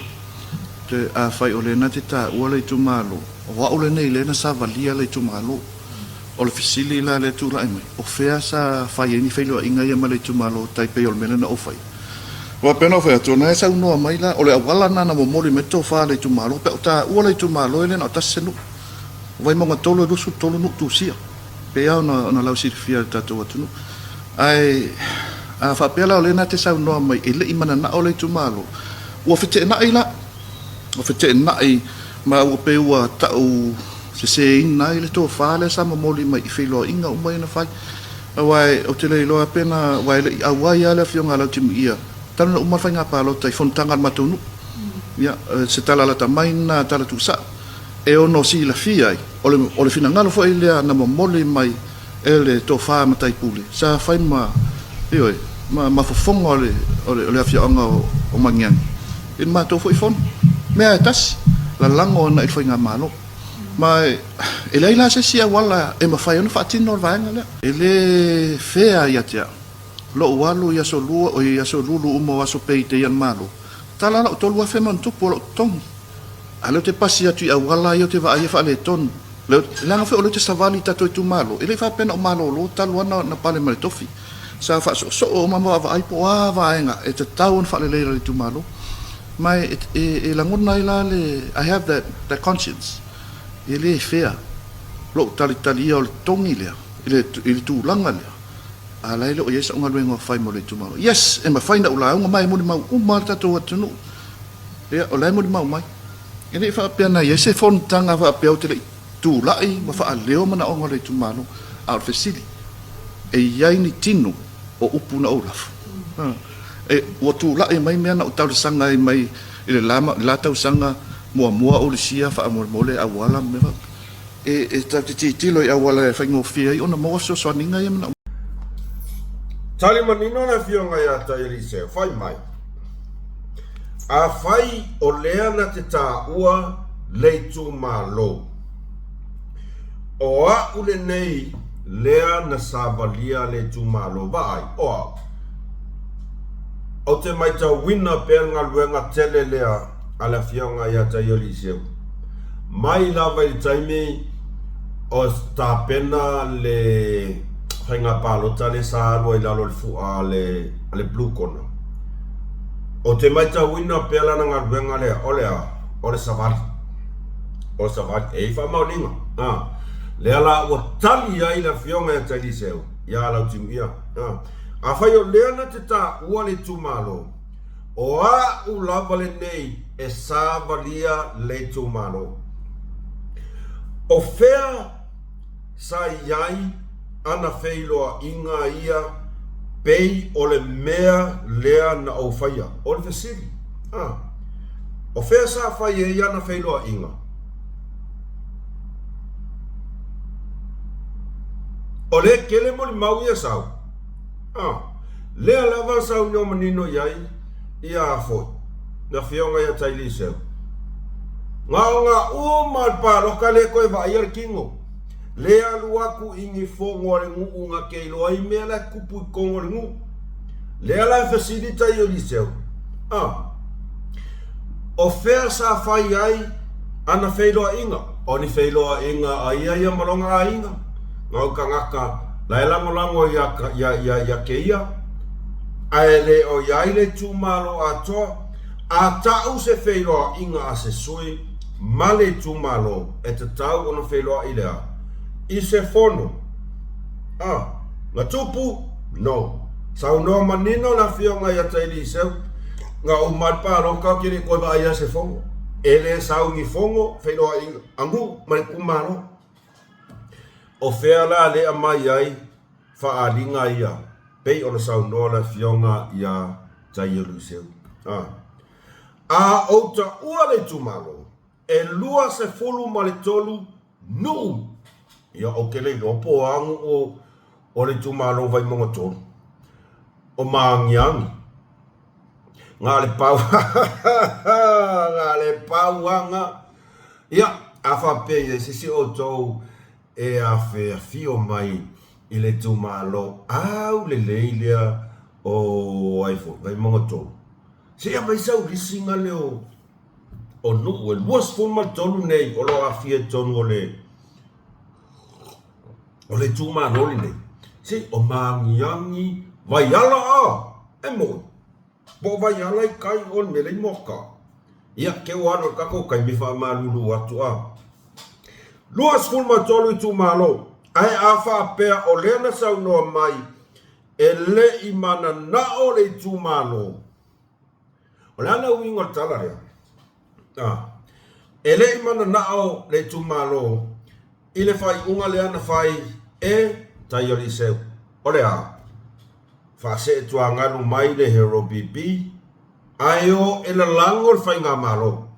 Te, afai o lea na te taua le itumalo, o au lenei lea na savalia le itumalo. O le fesili la lea e tulai mai, o fea sa fai ai ni feiloaiga ia ma le itumalo tai pei o le mea lea na ou faia? Aua pei ona ou fai atu, o lena e saunoa mai la, o le auala lena na momoli mai le tofa a le itumalo, pe a ou taua le itumalo e le na o tasi se nuu. O Vaimauga 3 e 23 nuu tusia. Pei lava ona lausilafia e le tatou atunuu. Ae a faapea la o lea na te saunoa mai e le i mananao le itumalo, ua feteenai la, ua feteenai ma ua pei ua tau seseina ai le tofa lea sa momoli mai i feiloaiga uma ia na fai. Aua ou te le iloa pe na, aua e le i auai lava le Afioga a Lautimuia talu ona uma le faiga palota i fonotaga a le matou nuu. Ia, se tala lata mai lena tala tuusao. E ono silafia ai, o le, o le finagalo foi lea na momoli mai e le tofa matai pule, sa fai ma, ioe, ma, ma fofoga o le, o le, o le afioaga o, o Magiagi, i le matou foi fono. Mea e tasi, lalago ana i le faigamalo. Ma e, e leai la se isi auala e mafai ona faatino le vaega lea. E le fea ia te au, lou alu i aso lua, oi, aso lulu uma o aso pei te ia le Malo, tala lau 3000 ma ona tupu o lou totogi. A lea ou te pasi atu i auala ia ou te vaai e faaletonu. Leaga foi o lea ou te savali i tatou itumalo, e le i faapea na ou malolo talu lava na pale mai le tofi. Sa faasoosoo uma ma vaavaai po o a vaega e tatau ona faalelei i lalo itumalo. Ma e lagona ai la le, I have that conscience, e le fair lou talitalia o le totogi lea i le tulaga lea, a la e le o i ai sau galuega o fai mo le itumalo. Yes, e mafai na ou lauga ma e molimau uma lava le tatou atunuu. Ia, o la e molimau mai. E le i faapea na i ai se fonotaga faapea ou te le i tulai ma faaleo manaoga o le itumalo, a o le fesili, e i ai ni tino o upu na ou lafo? E, ua tulai mai mea na ou talosaga ai mai i le la, la tausaga muamua ou lisia faamolemole auala ma mea faapea. E, e tatou te tilotilo i auala e faigofie ai ona maua fesoasoaniga ia manaomia. Tali manino le afioga ia Taialiseu, fai mai. Afai o lea na te taua le itumalo, o a'u lenei lea na savalia le itumalo, vaai, o a'u, ou te maitauina pea le galuega tele lea a le Afioga ia Taioliiseu, mai lava i le taimi o tapena le faiga palota lea sa alu ai i lalo o le fua a le Blue Corner. Ou te matauina pea lana galuega lea, o le a? O le savali. O le savali. E i ai faamaoniga. A. Lea la ua tali ai le afioga ia Tailiseu ia Lautimuia. A. Afai o lea na te taua le itumalo, o a'u lava lenei e savalia le itumalo. O fea Sa i ai ana feiloaiga ia pei o le mea lea na ou faia. O le fesili, a, o fea sa fai ai ana feiloaiga? O lea tele molimau ia sau. A, lea lava sau nio manino i ai ia foi, le afioga ia Tailiseu. Na o nga uma le paloka le toe vaaia le tino. Le alu atu i ni fono a le nuu na te iloa ai mea la e tupu i totonu o le nuu. Lea la e fesili tai o Eliseu, A, o fea sa fai ai ana feiloaiga? O ni feiloaiga a ia ia ma lona aiga, na o tagata. La e lagolago iā, iā, iā, iā kēia, ae le o i ai le itumalo atoa, a ta'u se feiloa'iga a se sui ma le itumalo e tatau ona feiloa'i le a? I se fono. A, na tupu? No. Saunoa manino le afioga ia Tailiseu, na uma le paloka ou te le i toe vaaia se fono. E le sau ni fono feiloa'iga a nuu ma le itumalo. O fea la lea mai ai faaaliga ia pei ona saunoa le afioga ia Taioluiseu? A. A ou taua le itumalo, e 23 nuu. Ia ou te le iloa po o a nuu o le itumalo Vaimauga 3. O Maagiagi. Na o le pau na o le pau aga. Ia, a faapea i ai se isi o outou e afeafio mai i le itumalo aulelei lea o ai foi, Vaimauga 3, se i aumai sau lisi na lea o nuu e 23 nei o lo o aafia i totonu o le o le itumalo lenei. Se o Maagiagi Vaiala a! E moni, po o Vaiala i tai o le mea lea i Moakaa. Ia, ke ua alu i le tatou taimi faamalulu atu a. 23 itumalo, ae a faapea o lea na saunoa mai e le i mananao le itumalo, O le a le uiga o le tala lea? A, e le i mananao le itumalo i le faaiuga lea na fai e Taialiiseu. O le a? Faasee tuagalu mai le Hero BB ae o e lalago le faigamalo.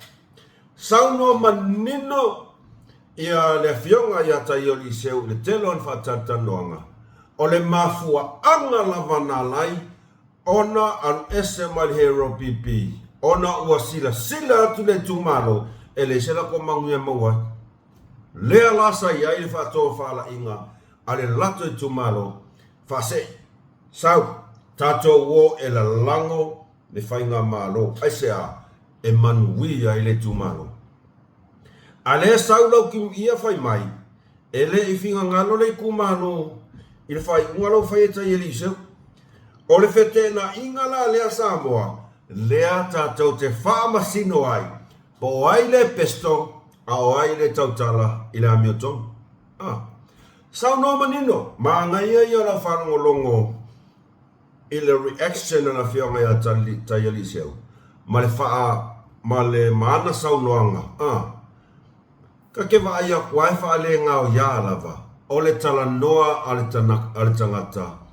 Saunoa manino ia le afioga ia Taialiiseu i le tele o ana faatalatalanoaga, o le mafuaaga lava na ala ai ona alu ese mai le Hero PP ona ua silasila atu le itumalo e leai se latou manuia e maua ai. Lea la sa i ai le faatofalaiga a le latou itumalo faasee, sau, tatou o e lalago le faigamalo, aisea? E manuia ai le itumalo. A lea sau lau Kimiia fai mai, e le i finagalo le itumalo i le faaiuga la ua fai e Taieliiseu. O le feteenaiga la lea Samoa, lea tatou te faamasino ai po o ai le pesto a o ai le tautala i le amiotonu. A. Saunoa manino, manaia ia o lau faalogologo i le reaction a le afioga ia Taialiiseu ma le faa ma le ma ana saunoaga. A. Ka te vaai aku lava e faalegaoiā lava o le talanoa a le a le tagata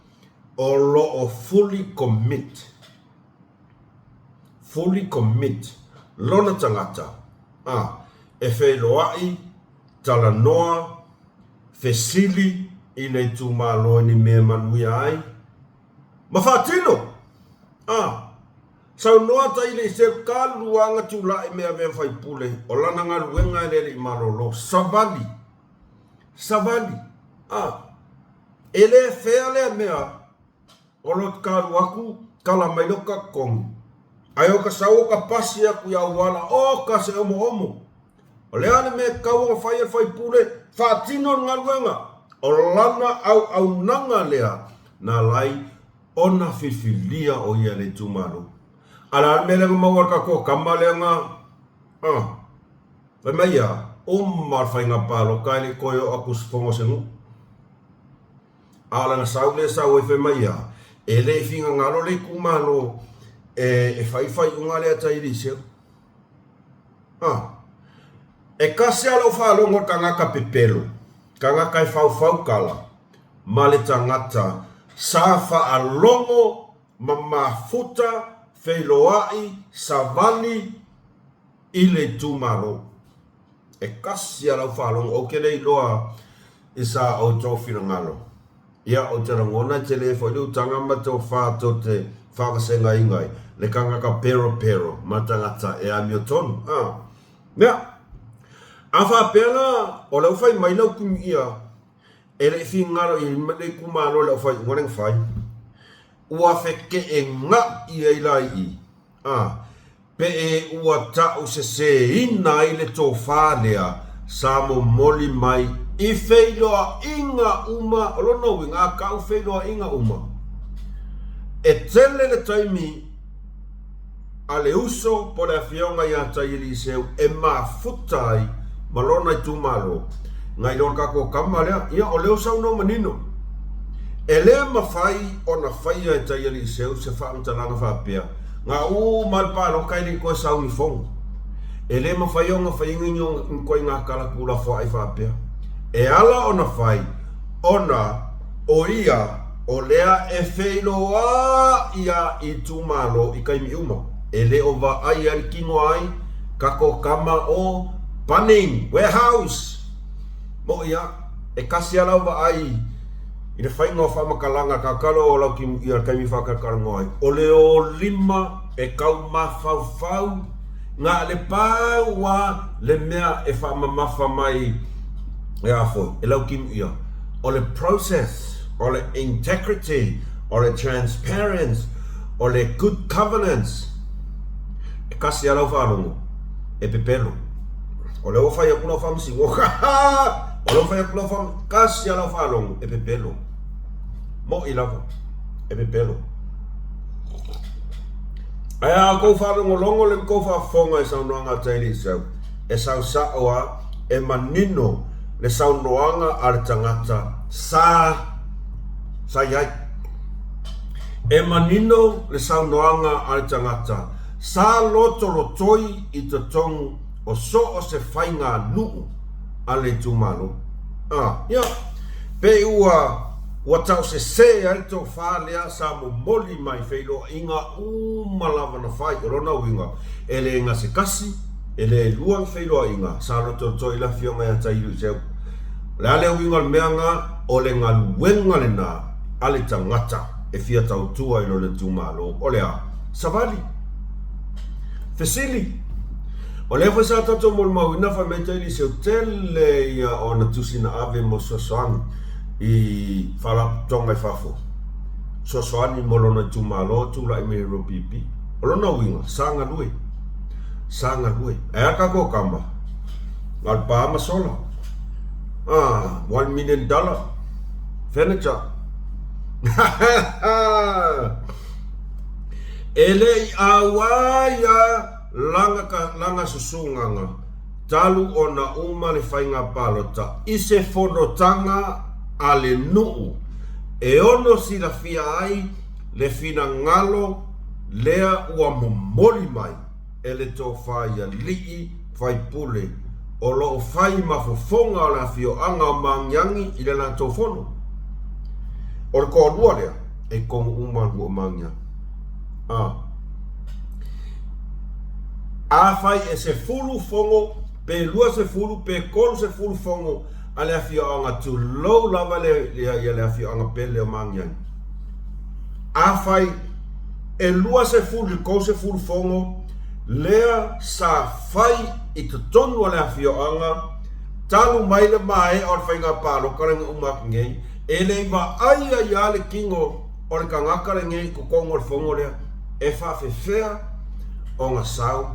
o lo o fully commit, fully commit lona tagata, a, e feiloai, talanoa, fesili i le itumalo i ni mea e manuia ai, ma faatino! A, saunoa ta i le iseu ka luaga tula'i me avea faipule o lana galuega e le le i malolo, savali, savali, a, e le fea lea mea o lo ka alu aku kala mai lea o ka totogi, ae o ka sau o ka pasi aku i auala o ka se omoomo. O le a le mea e tatau ona fai e le faipule? Faatino le galuega. O lana auaunaga lea na ala ai ona filifilia o ia e le itumalo. A o le a le mea lea na maua e le tatou tama lea na, ah, fai mai ia, uma le faiga palota e le i toe oo atu i se fono a se nuu. A o lana sau lea e sau ai fai mai ia, e le i finagalo le itumalo e fai faaiuga lea a Tailiseu. A. E kasi lava lau faalogo i le tagata pepelo, tagata e faufau tala, ma le tagata sa faalogo ma mafuta feiloai savali i le itumalo. E kasi lava lau faalogo, ou te le iloa i sa outou finagalo. Ia, ou te lagona e tele foi le utaga ma tofa tou te faavasegaina ai le tagata peropero ma le tagata e amiotonu. A mea, a faapea la o lea ua fai mai lau Kimiia e le i finagalo i le itumalo i lau faaiuga lea na fai, ua feteenai ai la i i, a, pe e ua ta'useseina ai le tofa lea sa momoli mai I feiloaiga uma, o lona uiga, a kau feiloaiga uma, e tele le taimi a le uso po o le afioga ia Taialiiseu e mafuta ai ma lona itumalo, nai lo le tatou tama lea. Ia, o lea ua saunoa manino, e le mafai ona faia e Taialiiseu se faamatalaga faapea, Na uma le palota e le i toe sau ni fono. E le mafai ona faia ni ituaiga tala tuulafoai faapea. E ala ona fai ona o ia o lea e feiloai a itumalo i taimi uma. E le o vaai ai le tino ai tatou tama o Bunnings Warehouse. Moʻi a, e kasi a lau vaai i le faiga o faamatalaga tatalo o lau timuia i le taimi faatalatalanoa ai, o le ōlima e tau mafaufau na le pau a le mea e faamamafa mai e a foi e lau timuia, o le process, o le integrity, o le transparence, o le good governance. E kasi a lau faalogo e pepelo. O lea ua fai atu lau faamasinoga. O lea ua fai atu lau faamasinoga. Kasi a lau faalogo e pepelo. Moʻi lava e pepelo. Ae a outou faalogologo le tou faafofoga i saunoaga a Tailiisau, e sau sao a, e manino le saunoaga a le tagata sa sa i ai. E manino le saunoaga a le tagata sa lotolotoi i totonu o so o se faiganuu a le itumalo. A, ia, pei ua, ua tausese ai le tofa lea sa momoli mai feiloaiga uma lava na fai. O lona uiga, e le gasekasi, e le lua ni feiloaiga sa lotolotoi i le Afioga ia Tailuiseu. O le a le uiga o le mea na? O le galuega lena a le tagata e fia tautua i lona itumalo. O le a? Savali. Fesili. O lea foi sa tatou molimauina fai mai tai Liceu tele ia o ana tusi na ave mo fesoasoani i faalapotopotoga i fafo, fesoasoani mo lona itumalo tulai mai le OPP. O lona uiga, sa galue, sa galue. Ae a tatou tama? Na o le pa ma sola. Ah, $1 million furniture. E le i auai a Lana ka lana susugaga talu ona uma le faiga palota i se fonotaga a le nuu e ono silafia ai le finagalo lea ua momoli mai e le tofa i alii faipule o lo o fai ma fofoga o le afioaga o Magiagi i le latou fono. O le toalua lea e tonu uma nuu o Magiagi. A. Afai e 10 fono pe 20 pe 30 fono a le afioaga tulou lava le ia le afioaga pele o Magiagi. Afai e 20 i le 30 fono lea sa fai i totonu o le afioaga talu mai le maea o le faiga palota lea na uma atu nei, e le i vaai ai lava le tino o le tagata lenei i totonu o le fono lea e faafefea ona sau,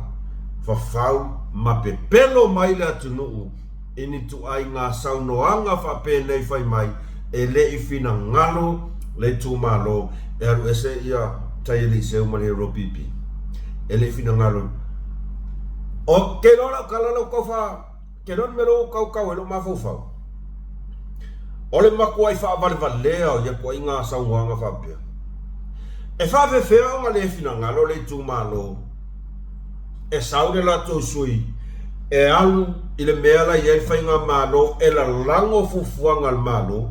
fafau ma pepelo mai le atunuu i ni tuaiga saunoaga faapenei fai mai e le i finagalo le itumalo e alu ese ia Taialiiseu ma le Hero PP. E le i finagalo. O ke iloa lau tala lau tau fa Ke iloa le mea lea ua tautau ai lou mafaufau, o le matuai faavalevalea o ia ituaiga saunoaga faapea. E faafefea ona le finagalo le itumalo e sau le latou sui e alu i le mea la i ai le faigamalo e lalago fuafuaga a le Malo?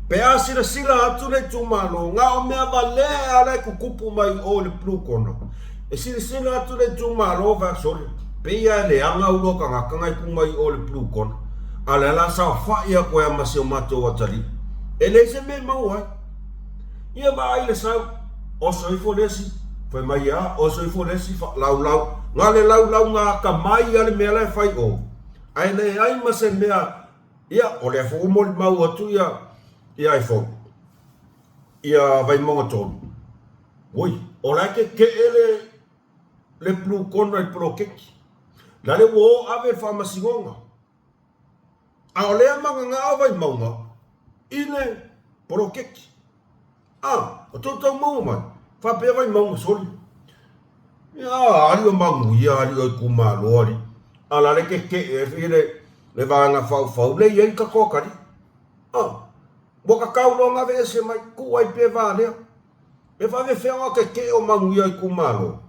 Pe a silasila atu le itumalo, na o mea valea lava la e tutupu mai i o i le Blue Corner. E silasila atu le itumalo fai atu, sole, pei lava e leaga ulu o tagata na e tu mai i o i le Blue Corner, a o lea o le a saofai atu ai ma si o matou atalii. E leai se mea e maua ai. Ia vaai le sau, oso ifo le isi, fai mai a, oso ifo le isi, laulau. Na o le laulau na atamai lava le mea la e fai i o, ae leai ma se mea, ia, o lea foi ua molimau atu ia, ia iPhone, ia Vaimauga 3. Oi, o la e tetee le, le Blue Corner i le poloketi. La le ua o ave le faamasinoga. A o lea magagao Vaimauga i le poloketi. A, o tou tau maua mai, faapea Vaimauga soli. Ia, ali o manuia, ali o itumalo, ali. A la le tetee ai le, le vaega faufau le i ai tatou atalii. A, ua tatau loa ona aveese mai, tuu ai pea va lea. E faafefea ona tetee o manuia o itumalo?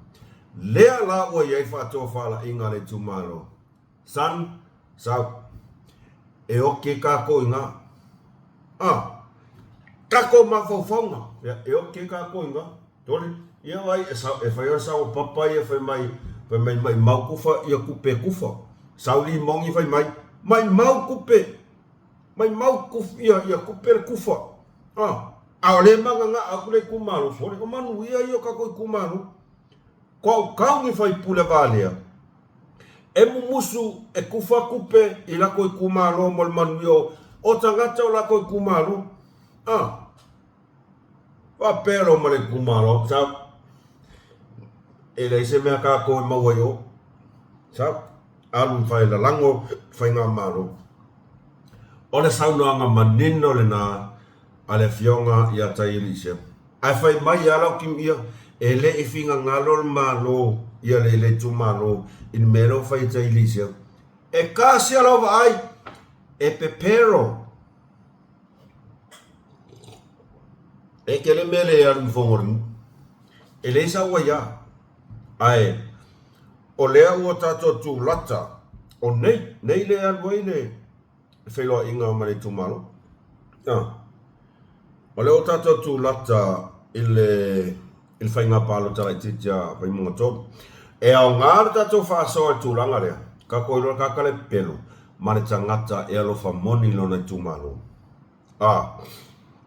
Lea la ua i ai faatofalaiga a le itumalo. Sun, sau. E oki ai tatou i ina. A, tatou mafaufauga, ia, e oki ai tatou i ina. Tole, ia vai, e, sau, e fai o sau papa ia fai mai, fai mai maimau kufa, ia kupe e kufa. Sau limogi fai mai, maimau kupe, maimau kuf, ia, ia kupe le kufa. A, a o le magaga aku le itumalo, sole, o manuia ia o tatou itumalo. Ko au ni faipule valea, e mumusu e kufa kupe i lako itumalo mo le manuia o tagata o lako itumalo. A, faapea lo ma le itumalo, sau, e leai se mea tatou e maua i o. Sau, alu fai lalago faigamalo. O le saunoaga manino lena a le Afioga ia Taieli Iseo. Ae fai mai a lau Kimia, e le i finagalo le Malo ia le le itumalo i le mea lea ua fai e Taieli Iseo. E kasi a lau vaai, e pepero. E tele mea le alu i fono o le nuu. E leai sau aia. Ae o lea ua tatou tulata, o nei, nei le alu ai le feiloaiga ma le itumalo. O lea ua tatou tulata i le i le faiga palota laitiiti a Vaimauga 3. E aoga le tatou faasoa i le tulaga lea, tatou iloa le tagata le pepelo ma le tagata e alofa moni i lona itumalo. A,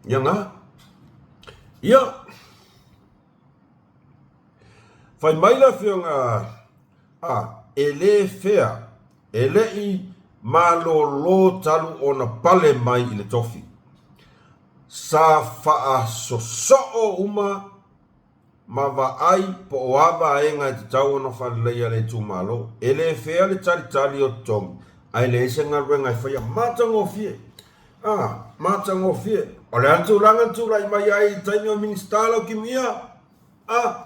ia na. Ia, fai mai le afioga a, e le fea, e le i malōlō talu ona pale mai i le tofi. Sa faasosoo uma ma vaai po o a vaega e tatau ona faaleleia le itumalo. E le fea le talitali o totogi, ae leai se galuega e faia. Matagofie! A, matagofie! O le a le tulaga na tulai mai ai i le taimi o Minisita Laukimia? A!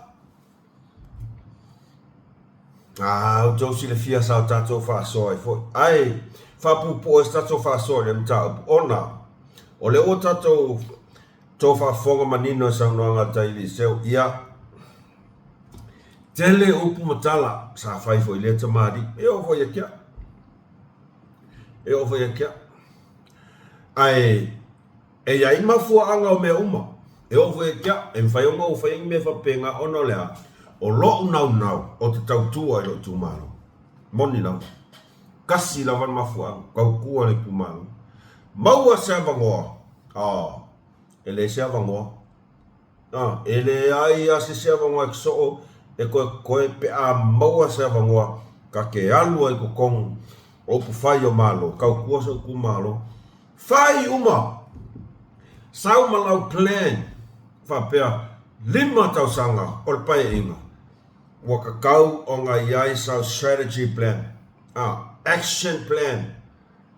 A, outou silafia sa o tatou faasoa ai foi. Ae faapuupuu ai se tatou faasoa i lea mataupu, ona o lea ua tatou tou faafofoga manino i saunoaga a Tai Eliseu, ia, tele upu ma tala sa fai foi i lea tamalii. E oo foi ia te au. E oo foi ia te au. Ae E i ai mafuaaga o mea uma, e oo foi ia te au, e mafai ona ou faia ni mea faapena ona o le a? O lo'u naunau ou te tautua i lou itumalo. Moni lava. Tasi lava le mafuaaga, tautua i le itumalo. Maua se avanoa, oh, e leai se avanoa. Ah, e leai lava se isi avanoa e soo e toe koe pe a maua se avanoa ta te alu ai i totonu o upufai o Malo, tautua sou itumalo. Fai uma! Sau ma lau plan faapea lima tausaga o le paeaiga ua tatau ona i ai sau strategy plan, a, action plan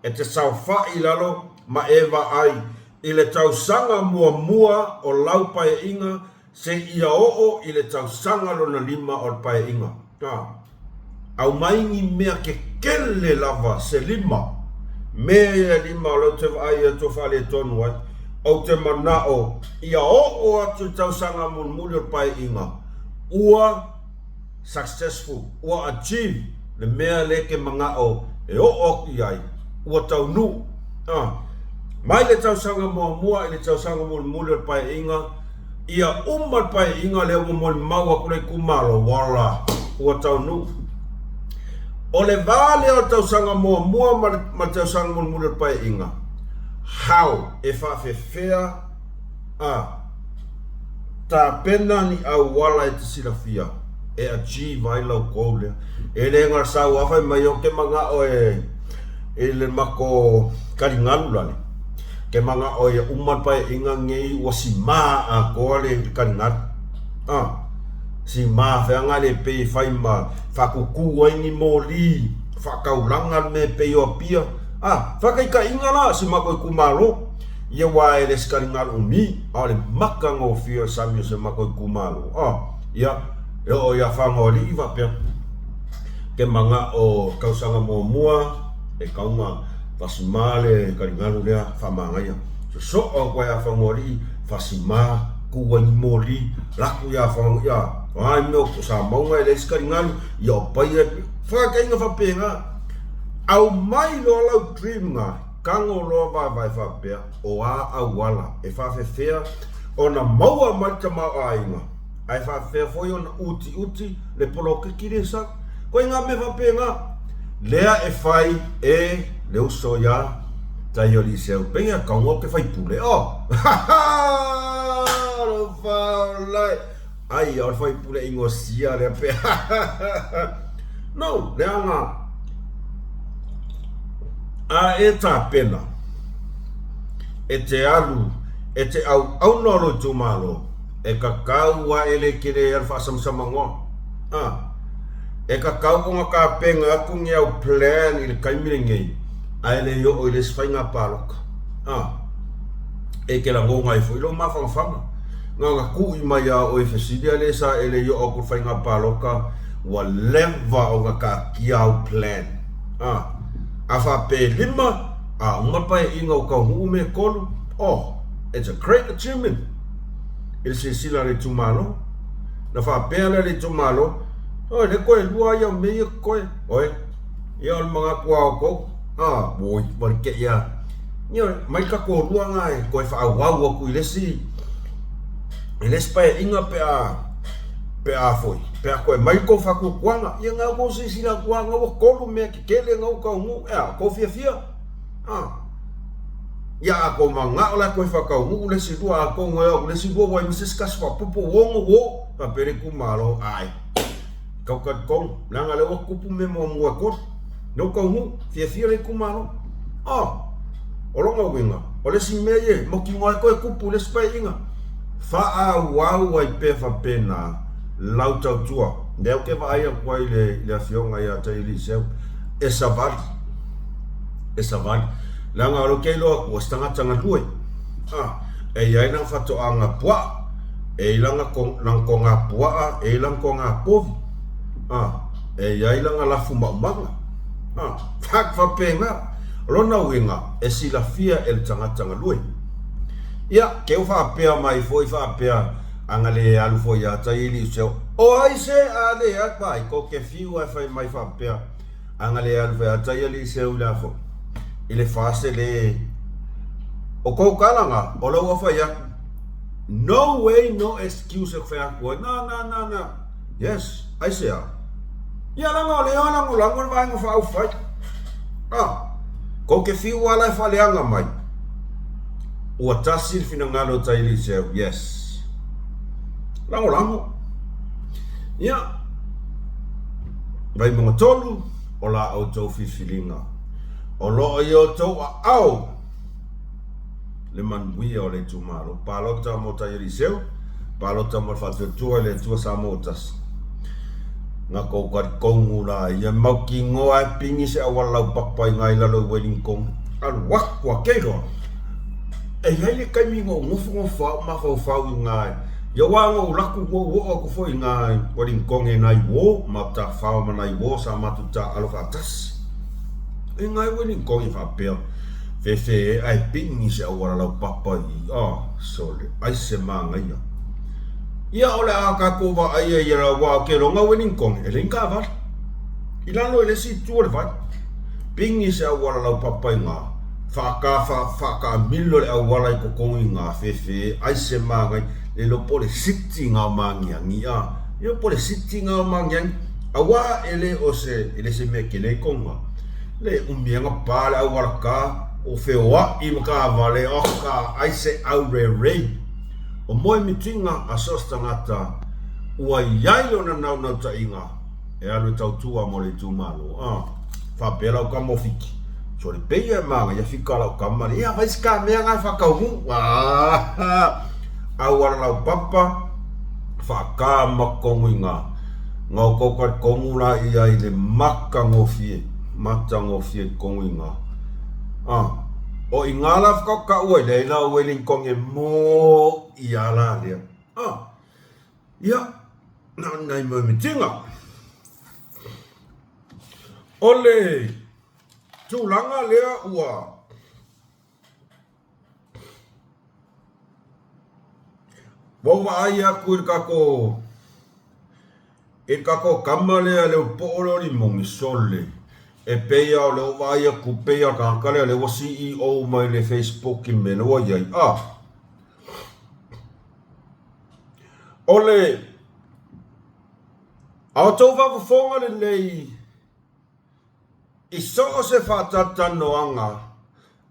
e te saofai i lalo ma e vaai i le tausaga muamua o lau paeaiga seia oo i le tausaga lona lima o le paeaiga. A. Aumai ni mea kekele lava se lima, mea ia e lima o lea ou te vaai atu o faaletonu ai. Ou te manao ia oo atu i le tausaga mulimuli o le paeaiga ua successful, ua achieve le mea lea e te manao e oo atu i ai, ua taunuu. A. Mai le tausaga muamua i le tausaga mulimuli o le paeaiga, Ia uma le paeaiga lea ua molimau atu le itumalo, voila, ua taunuu. O le va lea o le tausaga muamua ma le, ma le tausaga mulimuli o le paeaiga, how, e faafefea a tapena ni auala e te silafia e achieve ai lau goal lea. E le gasau lava fai mai ou te manao e i le mako taligalu lale. Ke manao ia uma le paeaiga nei ua simā atoa le taligalu. Ah, simā feaga le pei e fai ma faatutū ai ni moli faataulaga le mea e pei o Apia. A, faataitaiga la si matou itumalo, ia aua e le se taligalu umi, a o le matagofie o le sami o si matou itumalo, a, ia, e oo ia Fagaoalii faapea, ke manao tausaga muamua, e tatau ona fasima le taligalu lea faamanaia. Sosoo atu ai ia Fagaoalii, fasima, tu ai ni moli, laku ia Fagaoalii, a, o a mea o Samauga e leai se taligalu, ia o Paia e faataitaiga faapena. Aumai loa lau dream na, tago loa vaavaai faapea o a auala e faafefea ona maua mai le tamaoaiga ae faafefea foi ona utiuti le poloketi lea e sau. Koe ngā mea faapena lea e fai e le uso iā Taioliiseu pei a kaunga o ke faipule oh Alofa Ai, o le faipule ingosia lea pe No, leaga a e tapena e te alu e te auauna o lou itumalo, e tatau a e le kele ai le faasamasamagoa. A, e tatau ona tapena atu ni au plan i le taimi lenei, ae le oo i le isi faiga palota. A, e te lagona ai foi lou mafanafana. Na ona kuʻi mai a oe fesili a le sa e le i oo atu le faiga palota ua leva ona taatia au plan a a faapelima a uma le paeaiga ua taunuu mea e tolu oh it's a great achievement i le silasila a le itumalo na faapea lea le itumalo oi le toe lua ia o mea ia totoe oi ia o le manatu a outou a oi ua le tei a ia mai ka toalua na e toe faaauau atu i le isi i le isi paeaiga pe a pe a foi pe a toe mai tou faatuatuaga ia na tou silasila atu lava na ua tolu mea tetele na ua taunuu ea tou fiafia a ia a tou manao la toe faataunuu le isi lua atonu e oo atu le isi lua ua i ai ma se isi tasi faaopoopo ua ono ua oo faapea le itumalo ae Tau talitonu, leaga lea ua tupu mea muamua e tolu. Lea ua taunuu, fiafia le itumalo. Oh, o lona uiga, o le isi mea ia e mautinoa ai toe tupu i le isi paeaiga. Faaauau ai pea faapena lau tautua. Lea ou te vaai atu ai i le, i le afioga ia Taialiiseu, e savali, e savali. Leaga o lea ou te iloa atu, o se tagata galue. Ah, e i ai lana faatoaga puaa. E i lana toga puaa, e i lana toga povi, a, e i ai lana lafu maumaga. A, faapena. O lona uiga, e silafia e le tagata galue. Ia, ke ua faapea mai foi faapea, ana le alu foi ia tai i Liuseo, o ai se a le alu, vaai, ko ke fiu ae fai mai faapea, ana le alu foi ia tai a Liuseo i le a foi, i le fase le, o kou tala na, o lea ua fai atu, No way no excuse e fai atu ai na na na na yes aisea ia leaga o lea lagolago le vaega faaupufai ah kou te fiu ala e faaleaga mai ua tasi le finagalo o Tailiseu yes lagolago ia Vaimauga 3 o la outou filifiliga o lo o i outou aao le manuia o le itumalo. Palota mo Taialiseu, palota mo le Faatuatua i le Atua Samoa ua tasi. Na kou kalikogu la ia mautinoa e pigi se auala laupapa i ngai lalo i Wellington. Alu aku a keiloa. E iai le taimi na ou nofonofo au mafaufau i ngai. Ia wa na ou laku na ou oo atu foi i ngai Wellington e nai uo ma tafao ma nai uo sa matou taaalo faatasi. E ngai Wellington e faapea. Fefe ae pigi se auala laupapa i a sole ai se manaia. Ia o le a tatou vaaia ia la aua o ke loga Wellington e leai ni taavale. I lalo i le isi itu o le vai. Pigi se auala laupapa i ga faata fa faataamilo le auala i totonu i ga fefe ai se manaia le iloa po o le city ga o Magiagi a iloa po o le city ga o Magiagi aua e le o se e le se mea tele i koga. Le umi aga pa le auala ka o feoaʻi ma kaavale oh ka ai se aurerei. O moe mitinga a so o se tagata ua iai lona naunautaiga e alu e tautua mo le itumalo. Ah, faapea lau tama o Fiti, sole peia e manaia fika lau tama le, ia vai se ka mea nga e whakaungu. Ah, auala laupapa, whaka makongu i ngā. Ngā kou ka kongu la ia i le makangofie, matangofie kongu i ngā. A, o iga la whakakaua i leila o Wellington e mō i a la lea. A, ia, na o nai moemitiga. O le tulaga lea ua Ua ou vaai atu i le tatou i le tatou tama lea le poo lea o Limoni, sole, e pei lava o lea ua ou vaai atu pei lava o le tagata lea o lea ua CEO mai le Facebook i le mea lea ua i ai. A, o le a outou faafofoga lenei I so o se faatalatalanoaga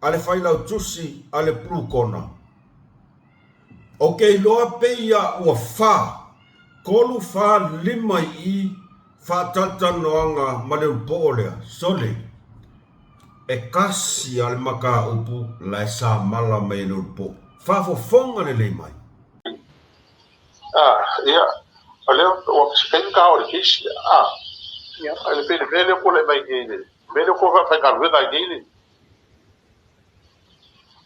a le Failautusi a le Pulukona, ou te iloa pei a ua fa, tolu fa lima i i faatalatalanoaga ma le ulupoo lea, sole, e kasi a le mataupu la e samala mai e le ulupoo. Faafofoga lelei mai. Ah, ia, o lea ua se taimi ta o le case, ah, ia, le pei le mea lea ua mai nei le mea lea ua faafaigaluega ai nei le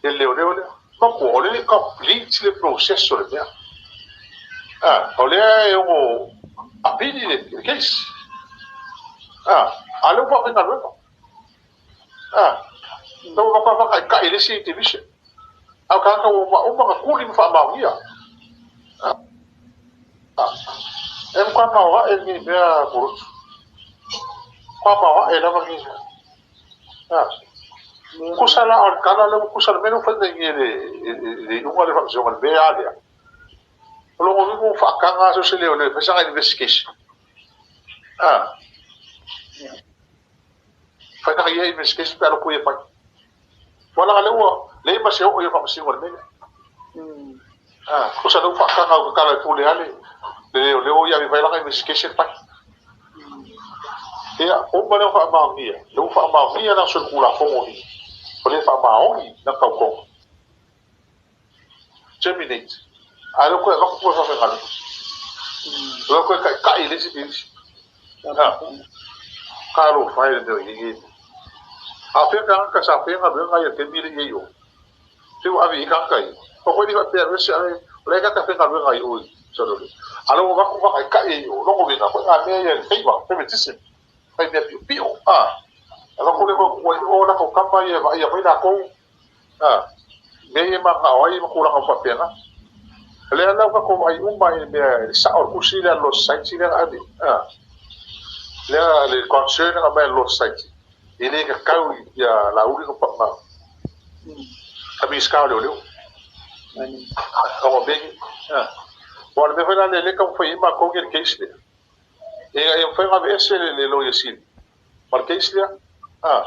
le leoleo lea. Matua, o le complete le process o le mea. Ah, o lea e ono apili le case. Ah, a lea ua faafaigaluega. Ah, na ua faafakaikai i le isi division. A o tagata ua uma ona tuli ma faamaonia. Ah, e matua maoae lenei mea Pulotu. Matua maoae lava lenei mea. Ah, tusa la o le tala lea ua tusa le mea lea ua fai mai nei e le iuga o le faamasinoga i le mea lea. O lona uiga ua faataga so o se leoleo e fai sana investigation. Ah, fai sana ia investigation pe a loko ia fai. Ua laga lea ua leai ma se oo ia faamasino i le mea lea. Ah, tusa lea ua faataga au tatala e pule lava le leoleo ia ave fai lana investigation fai. Ia, uma lea faamaonia, lea ua faamaonia lana solitulafono i o lea faamaoni lana tautoga. Terminate. A lea ua toe avatu tua faafaigaluega. Lea ua toe taitai i le isi isi. Ah, talofa e le mea o i ai nei. A o fea tagata sa faia galuega ia i le taimi lea i ai o? Se ua ave i ai tagata ia. O koe le faapea ese ave, o la e tagata faigaluega i o i Salole. A lea ua avatu faataitai ai i o, lona uiga, koe a mea ia i le favor, favoritism, fai mea piopio, ah. Avatu lea koe tua i o latou tama ia e vaaia mai latou, ah. Mea ia e mananao ai ma tulaga faapena. O lea la ua tatou vaai uma i le mea i le sao o le tusi lea a le Law Society lea na ave, ah. Lea le concern na aumai a le Law Society, e le tatau ia Laauli ona na Minisita o Leoleo. Ona mea nei, ah. Aua o le mea foi la lea e taumafai ai matou i le case lea, ina ia mafai ona aveese le Loia Sili ma le case lea, ah.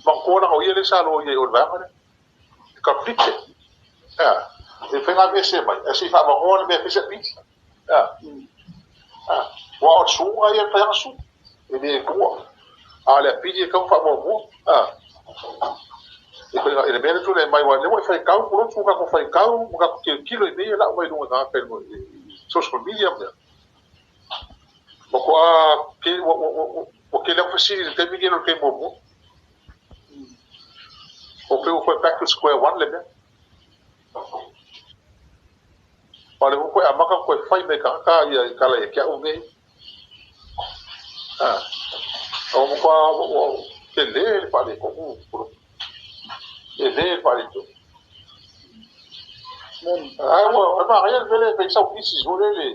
Manatua leaga o ia lea sa loia i o i le vaega lea. Conflicted. Ah. E mafai ona aveese mai, ae se i faavanoa le mea e fai se apili. Ah. Ah. Aua o le suga ia e mafai ona sui. E le tua. A o le apili e tatau ona faamuamua. Ah. E le mea lea tulai mai, aua o lea ua e faitau, Pulotu, ua tatou faitau ma tatou tilotilo i mea ia e lau mai luga i tagata i social media ma mea. Matua ua tele atu fesili i le taimi lenei i lo le taimi muamua. Ua pei ua toe back to square one le mea. Aua o lea ua toe amata ona toe fai mai e tagata ia i tala ia te au nei. Ah, ua matua ua tele le faaletonu, tele le faaletonu. Ae ua manaia le mea lea e fai sau thesis foi lele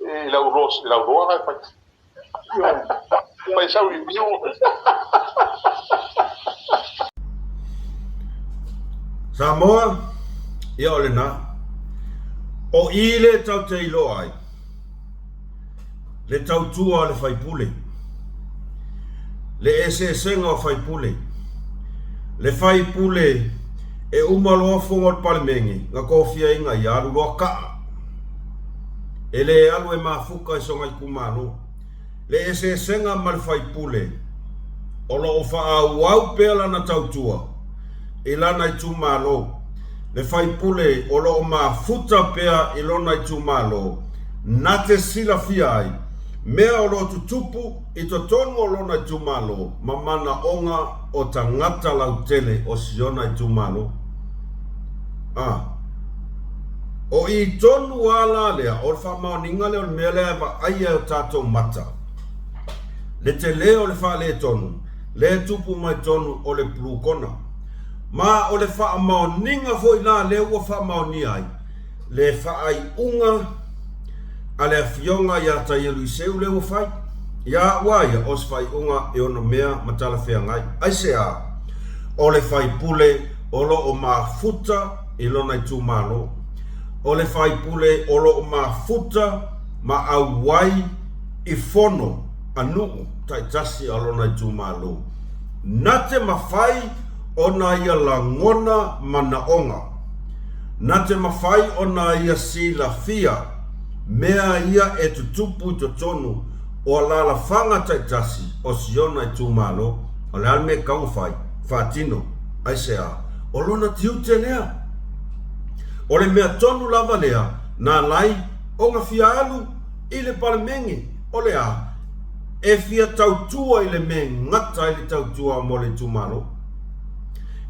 i lau loa na e fai. Fai sau review. Samoa, ia o lena. O i le tau te iloa ai, le tautua a le faipule, le eseesega o faipule, le faipule e uma loa fono o le Palemene na tofiaina ia alu loa kaa, e le alu e mafuta i sona itumalo. Le eseesega ma le faipule o lo o faaauau pea lana tautua i lana itumalo, le faipule o lo o mafuta pea i lona itumalo na te silafia ai mea o lo o tutupu i totonu o lona itumalo ma manaoga o tagata lautele o siona itumalo. A O i tonu a la lea, o le faamaoniga lea o le mea lea e vaaia e o tatou mata, le tele o le faaletonu lea e tupu mai tonu o le Blue Kona. Ma o le faamaoniga foi la lea ua faamaonia ai le faaiuga a le Afioga ia Taialuiseu lea ua fai. Ia a'u a ia, o se faaiuga e onomea ma talafeagai. Aisea? O le faipule o lo o mafuta i lona itumalo. O le faipule o lo o mafuta ma auai i fono a nuu taitasi a lona itumalo. Na te mafai ona ia lagona manaoga. Na te mafai ona ia silafia mea ia e tutupu i totonu o alalafaga taitasi o siona itumalo. O le a le mea e tatau ona fai? Faatino. Aisea? O lona tiute lea. O le mea tonu lava lea na ala ai ona fia alu i le Palemene. O le a? E fia tautua i le mea e gata ai le tautua mo le itumalo.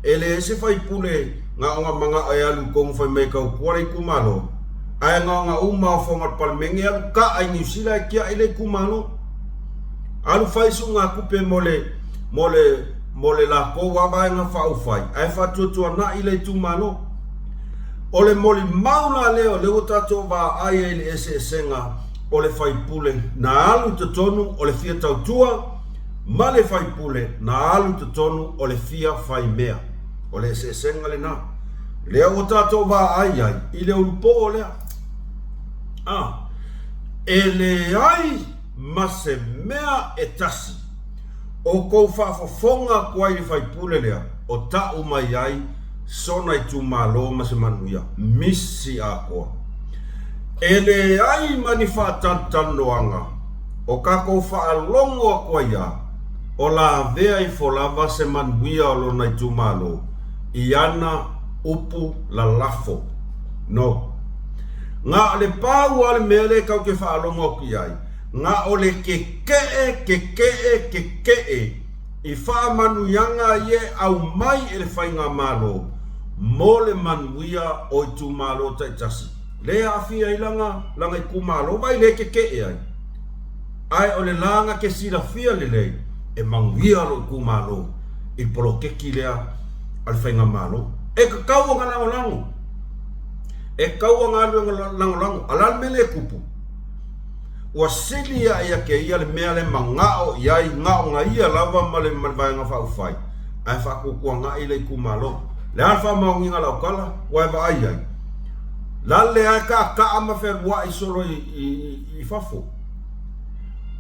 E leai se faipule gaoga manao e alu i konu fai mai e tautua le itumalo, ae gaoga uma ofoga o le Palemene e alu kaa i Niu Sila e tiai le itumalo. Alu fai suugatupe mo le mo le mo le lakou a vaega faaupufai ae faatuatuanai le itumalo. O le molimau la lea o lea ua tatou vaai ai i le eseesega o le faipule na alu i totonu o le fia tautua ma le faipule na alu i totonu o le fia fai mea. O le eseesega lena. Lea ua tatou vaai ai i le ulupoo lea. A, e leai ma se mea e tasi o kou faafofoga atu ai i le faipule lea o ta'u mai ai sona itumalo ma se manuia misi atoa. E leai ma ni faatalatalanoaga o tatou faalogo atu ai a o lavea ifo lava se manuia o lona itumalo i ana upu lalafo. No. Na o le pau a le mea lea tatou te faalogo atu i ai, na o le keke'e, keke'e, keke'e i faamanuiaga ia e aumai e le Faigamalo mo le manuia o itumalo taitasi, lea e aafia ai lana, lana itumalo, vaai lea e keke'e ai. Ae o le la na te silafia lelei e manuia lou itumalo i le poloketi lea a le Faigamalo. E tatau ona lagolago, e tatau ona alu e lagolago. A o le a le mea lea e tupu? Ua sili ae ia te ia le mea lea e manao i ai, na ona ia lava ma le Vaega Faaupufai, ae faatuatuanai le itumalo. Le a le faamaoniga a lau tala, ua e vaai ai? Lale lava e taataa ma fealuai solo i fafo.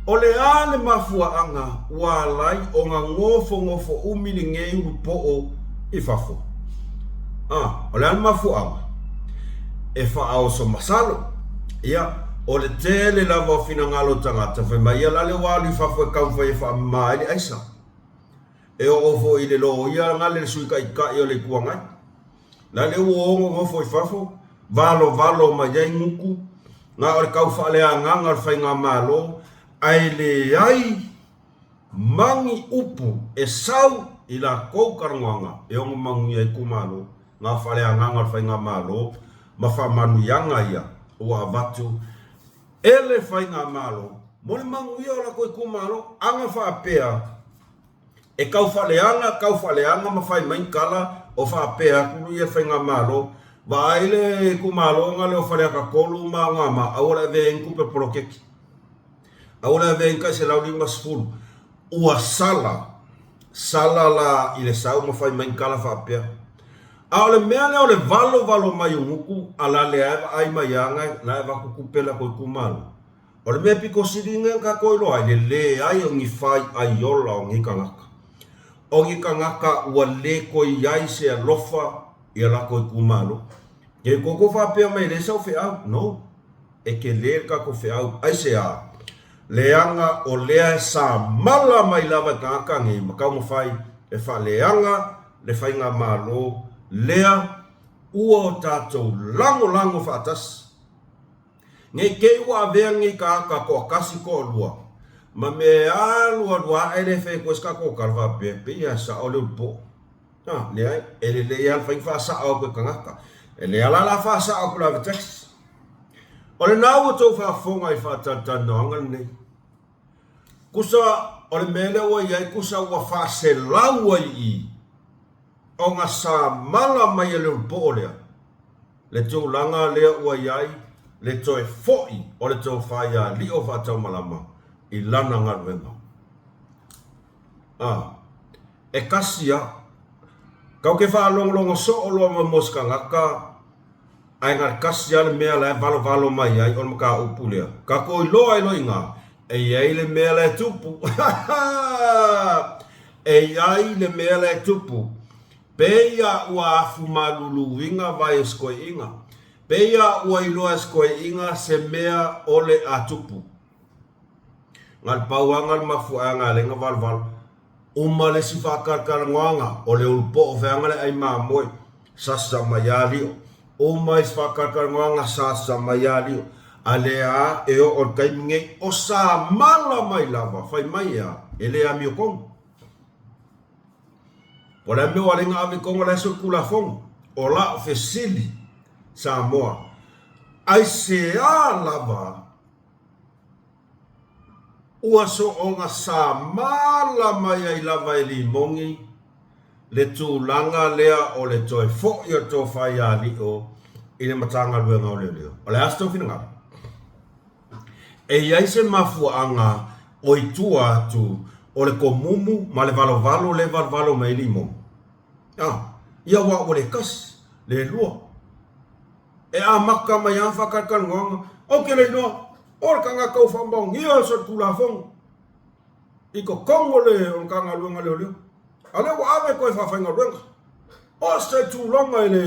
O le a le mafuaaga ua ala ai ona nofonofo umi lenei ulupoo i fafo? A, o le a le mafuaaga? E faaoso masalo. Ia, o le tele lava o finagalo o tagata, fai mai ia la le ua alu i fafo e taumafai e faamama ai le aisa. E oo foi i le loia gale le Sui Taitai o le Itu Agai. La le ua ono nofo i fafo, valovalo mai ai gutu, na o le tau faaleagaga o le faigamalo, ae leai ma ni upu e sau i latou talanoaga e ono manuia ai itumalo, na o faaleagaga o le faigamalo ma faamanuiaga ia ua avatu e le faigamalo mo le manuia o latou itumalo. Ana faapea e tau faaleaga, tau faaleaga ma fai mai ni tala o faapea atu ia le faigamalo, vaai le itumalo na lea o Faleata 3 ma Anoamaa, aua le avea ai ni tupe poloketi. Aua le avea ai ni tai 150. Ua sala, sala la i le sau ma fai mai ni tala faapea. A o le mea lea o le valovalo mai o gutu a la lea e vaai mai a na e avatu tupe latou itumalo. O le mea pito sili na tatou iloa ai le leai o ni fai aiola o nei tagata. O ni tagata ua le toe i ai se alofa i a latou itumalo. Ke koko faapea mai e leai sau feau. No. E tele le tatou feau. Aisea? Leaga o lea e samala mai lava i tagata nei ma taumafai e faaleaga le faigamalo lea ua o tatou lagolago faatasi. Nei te i ua avea nei tagata toatasi toalua ma mea e alualu ae le fai atu ai se tatou tala faapea, pei lava e sao le ulupo'o. A, leai, e lelei lava le fai faasao atu e tagata. E leai la o le a faasao atu e le ave taxi. O lena ua outou faafofoga i faatalatalanoaga lenei. Tusa o le mea lea ua i ai, tusa ua faaselau ai i i ona samala mai e le ulupo'o lea le tulaga lea ua i ai le toe fo'i o le tofa ia Lio Faataumalama i lana galuega. A, e kasi a. Kau ke faalogologo soo loa ma mua se tagata ae na le kasi a le mea la e valovalo mai ai o le mataupu lea. Tatou iloa ai loa i ina, e i ai le mea la e tupu. E i ai le mea la e tupu. Pei a ua afu maluluina vae o se toeaina. Pei a ua iloa e se toeaina se mea o le a tupu. Na le pau lava na le mafuaaga e ala ai ona valovalo. Uma le isi faatalatalanoaga, o le ulupo'o feaga le ai mamoe, sasa mai a lio. Uma isi faatalatalanoaga, sasa mai a lio. A lea a e oo i le taimi nei, o samala mai lava, fai mai e a, e le amiotonu. O le a le mea ua ala ai ona ave i totonu o le aso le Tulafono? O la'u fesili, Samoa, aisea lava ua soona samala mai ai lava e Limogi le tulaga lea o le toe fo'i o le tofa ia Lio i le Matagaluega o Leoleo? O le a se tou finagalo? E i ai se mafuaaga o i tua atu o le komumu ma le valovalo le valovalo mai ai Limogi? A, ia aua ua le kasi, le lua. E amata mai lava faatalatalanoaga, Ou te le iloa, o le tagata ua faamaonia le solitulafono i totonu o le Matagaluega a Leoleo, a o lea ua ave toe faafaigaluega. O se tulaga e le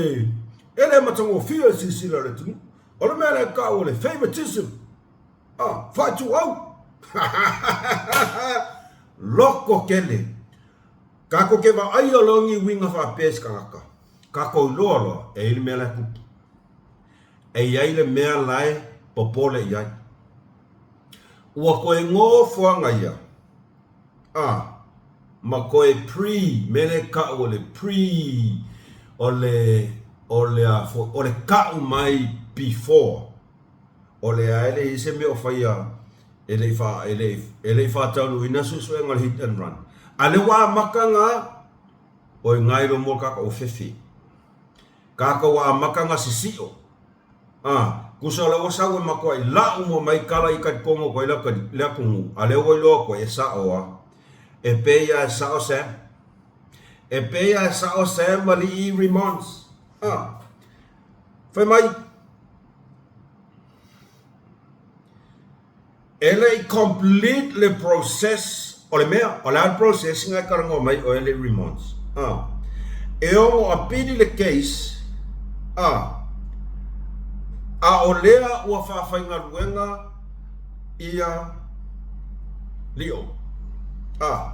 e le matagofie i le silasila a le atunuu. O le mea lea e tau o le favoritism, a, faaituau. Loko tele. Tatou te vaaia loa ni uiga faapea i se tagata, tatou iloa loa e i ai le mea la e tupu. E i ai le mea la e popole i ai. Ua toe nofoaga ia, a, ma toe pre, mea lea e tau o le pre, o le, o le a foi, o le tau mai before. O lea e leai se mea o faia e le i fa, e le i, e le i faataunuuina suesuega o le hit and run. A lea ua amata na, oi ngai lo mo kākou fefe. Kākou ua amata na sisio. A, kusa la ua sau e makuaʻi la'u mua mai kala i talitonu atu ai le atunuu, a lea ua iloa atu ai e sa'o a. E pei a e sa'o Sam. E pei a e sa'o Sam alii Remons. A, fai mai, E le i complete le process o le mea, o le a le process na e talanoa mai oe le Remons? A. E ono apili le case, a, a o lea ua faafaigaluega ia Lio. A.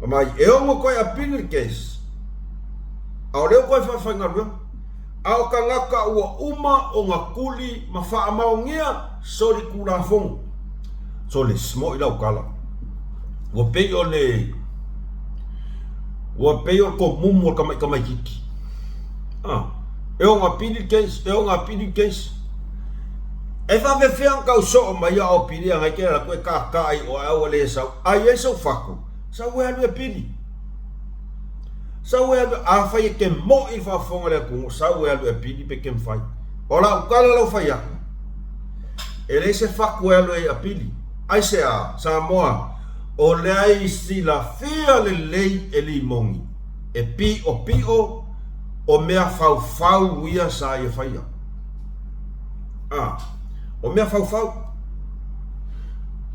Mai, e ono toe apili le case, a o lea ua toe faafaigaluega. A o tagata ua uma ona tuli ma faamaonia solitulafono. Sole, smo'i lau tala. Ua pei o le Ua pei o le komumu o le tamaitamaititi. Ah, e ona pili le case, e ona pili le case. E faafefea ona tau soo mai a o pili ana i te alu atu e kākā i oe a ua le sau. A i ai sou fatu, sau e alu e pili. Sau e alu, afai e te mo'i le faafofoga a le atunuu, sau e alu e pili pe te mafai. O lau tala lau fai atu, e leai se fatu e alu ai e apili. Aisea, Samoa, o lea i silafia lelei e Limogi, e piʻopiʻo o mea faufau ia sa ia faia. A, o mea faufau.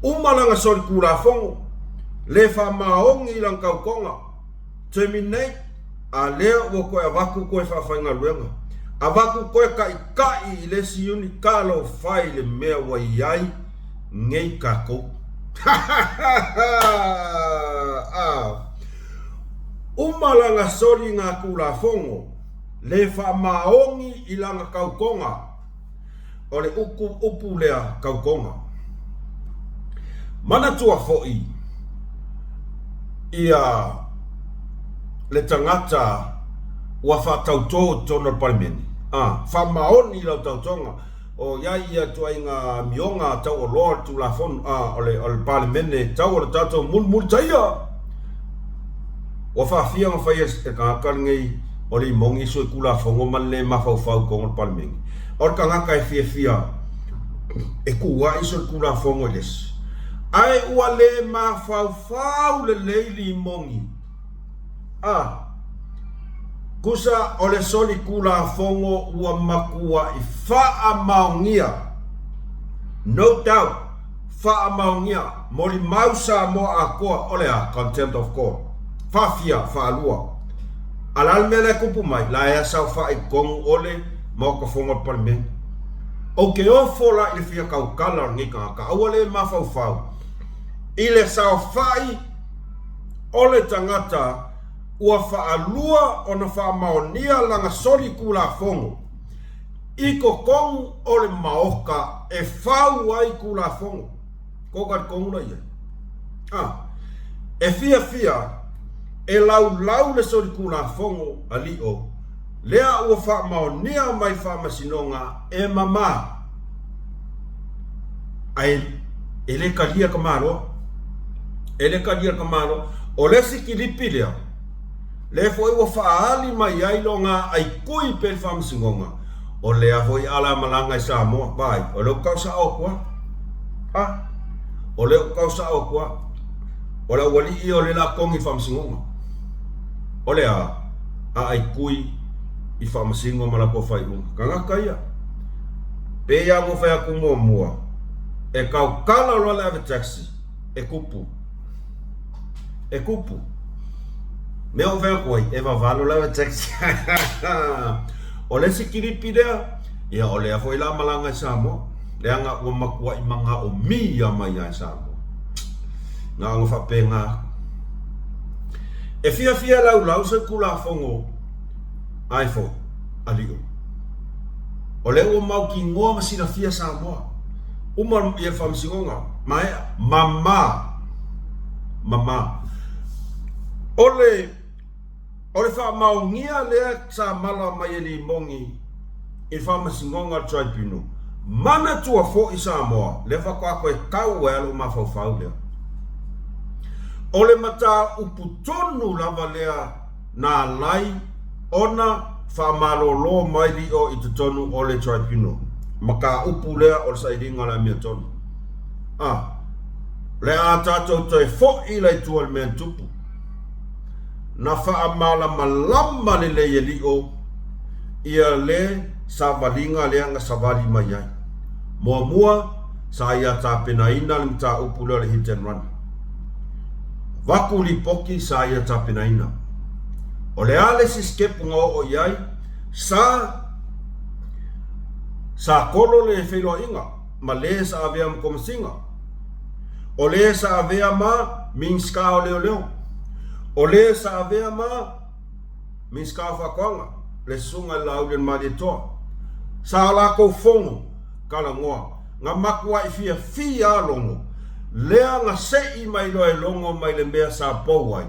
Uma lana solitulafono, le faamaoni i lana tautoga, terminate, a lea ua toe avatu toe faafaigaluega. Avatu toe taʻitaʻi i le isi unit talofa i le mea ua i ai nei tatou. Uma lana soli ngā Tulafono, le faamaoni i lana tautoga. O le uku upu lea kautoga. Manatua foi ia le tagata ua faatautō i totonu o le Palemene, a, faamaoni lau tautoga, o i ai ia ituaiga amioga taualoa o le Tulafono, a, o le, o le Palemene tau o le tatou mulimulitaia. Ua faafia ona fai e le tagata lenei o Limogi sui Tulafono ma le le mafaufau i totonu o le Palemene. O le tagata e fiafia e tuuai sui Tulafono i le isi, ae ua le mafaufau lelei Limogi. A tusa o le solitulafono ua matuai faamaonia, no doubt, faamaonia, molimau Samoa atoa, o le a? Contempt of court. Faafia, faalua. A le a le mea la e tupu mai? La e saofai i totonu o le Maota Fono a le Palemene. Ou te ofo la i le fia tautala o lenei tagata, aua le mafaufau i le saofai o le tagata ua faalua ona faamaonia lana solitulafono i totonu o le Maota e fau ai Tulafono. Ko talitonu la i ai. A, e fiafia e laulau le solitulafono a Lio lea ua faamaonia mai Faamasinoga e mama, ae e le talia ka Malo. E le talia ka Malo. O le isi kilipi lea, lea foi ua faaali mai ai lona aikui pea i le Faamasinoga, o lea foi ala malaga i Samoa. Vaai, o lea ua tau sao atu lava. A, o lea ua tau sao atu lava. O le aualii ia o lea o le a togi i le Faamasinoga. O le a? Aaikui i Faamasino ma latou faaiuga. Tagata ia. Pei lava ona fai atu muamua, e tautala loa le ave taxi, e tupu. E tupu. Mea o fai atu ai, e vavalo le ave taxi. O le isi kilipi lea, ia o lea foi la malaga i Samoa. Leaga ua matuai manaomia mai lava e Samoa. Na ona faapena atu. E fiafia laulau se Tulafono ai foi, Alio. O lea ua mautinoa ma silafia Samoa. Uma ia le faamasinoga, maea, mama, mama. O le, o le faamaonia lea sa mala mai e Limogi i le faamasinoga a le Tribunal, manatua foi Samoa, lea faatoa toe tau ai lava lou mafaufau lea. O le mataupu tonu lava lea na alai ona faamalolo mai Lio i totonu o le Tribunal, mataupu lea o le sailiga o le amiotonu. A, o le a tatou toe foi la i tua i le mea na tupu. Na faamalamalama lelei e Lio ia le savaliga lea na savali mai ai. Muamua, sa ia tapenaina le mataupu lea o le hit and run. Avatu lipoti sa ia tapenaina. O le a le isi sitepu na oo i ai, sa sa kolo le feiloaiga ma le sa avea ma Komesina. O le sa avea ma Minisita o Leoleo. O le sa avea ma Minisita o Faatoaga, le Susuga i le Laaulialemalietoa. Sa latou fono talanoa. Na matuai fiafia a Logo, lea na sei mai loa e Logo mai le mea sa pou ai,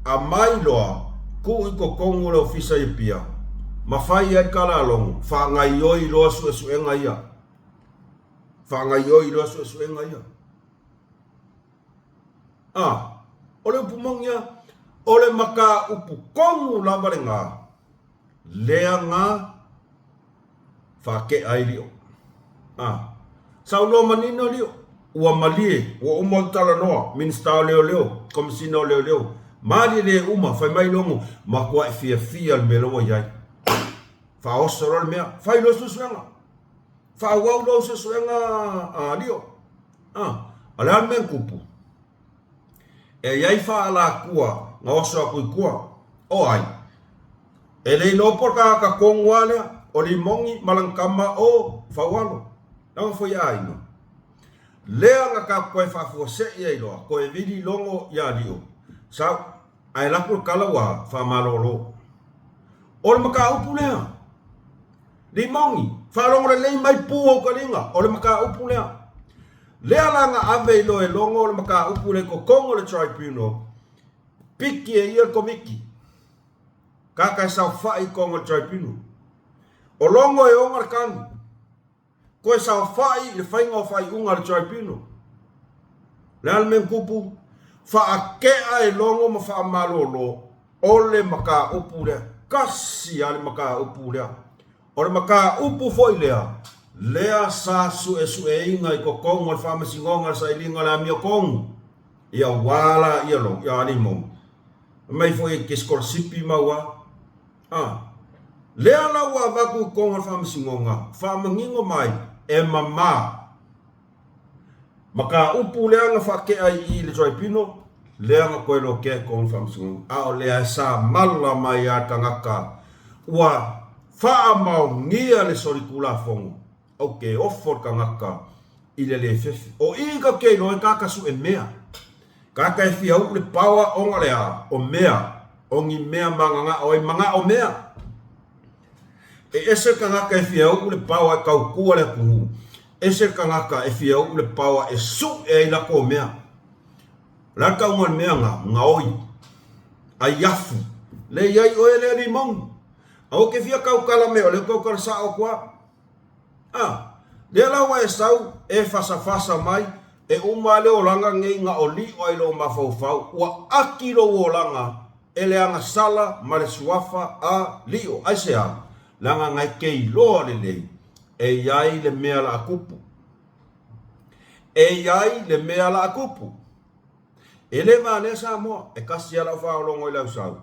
a mai loa tuu i totonu o le ofisa i Apia, ma fai ai tala a Logo, faagaioi loa suesuega ia. Faagaioi loa suesuega ia. A, o le upu moni a, o le mataupu tonu lava lena, lea na faatea ai Lio. A, saunoa manino Lio, ua malie, ua uma ona talanoa, Minisita o Leoleo, Komesina o Leoleo, malilie uma, fai mai Logo, matuai fiafia le mea la ua i ai. Faaoso loa le mea, fai loa suesuega. Faaauau loa suesuega a Lio. A, o le a le mea na tupu? E i ai faaalatua na oso atu i tua. O ai? E le iloa po o le tagata tonu lava lea, o Limogi ma lana tama o Faualo. Leaga foi e aiga. Lea na tatou toe faafuasei ai loa, toe vili logo ia Lio. Sau, ae laku le tala ua faamalolo. O le mataupu lea, Limogi. Faalogo lelei mai pu o ukaliga, o le mataupu lea. Lea la na ave i loelogo o le mataupu lea i totonu o le Tribunal, piki e ia le Komiti. Kaka e saofai i totonu o le Tribunal. O logo e ona le tagi. Toe saofai i le faiga o faaiuga a le Tribunal. Le a le mea na tupu? Faatea e logo ma faamalolo o le mataupu lea. Tasi lava le mataupu lea. O le mataupu foi lea, lea sa suesueina i totonu o le Faamasinoga o le Sailiga o le Amiotonu, ia ua la ia logo, ia alii moni. Mai foi e te sikolasipi ma ua. A lea la ua avatu i totonu o le Faamasinoga, faamanino mai, e mama. Mataupu lea na faatea i i le Tribunal, lea na toe lokea i totonu o le Faamasinoga, a o lea e sa mala mai lava le tagata ua faamaonia le solitulafono, ou te ofo le tagata i le le fefe. O i ka te iloa e tagata sue mea. Tagata e fia uu le paoa ona le a, o mea, o ni mea mananao ai, manao mea. E ese le tagata e fia uu le paoa e tautua le atunuu, ese le tagata e fia uu le paoa e sue ai latou mea. O le a le tauga o le mea na, gaoi, ai afu, le i ai oe lea limoni. Aua e te fia tautala mea o lea ou te tautala sao atu lava. A, lea la ua e sau e fasafasa mai, e uma lava le olaga nei na o lio ai lou mafaufau, ua aki lou olaga e le agasala ma le suafa a lio. Aisea? Leaga na e te iloa lelei e i ai le mea la a tupu. E i ai le mea la a tupu. E le valea Samoa, e tasi lava lau faalogo i lau sau.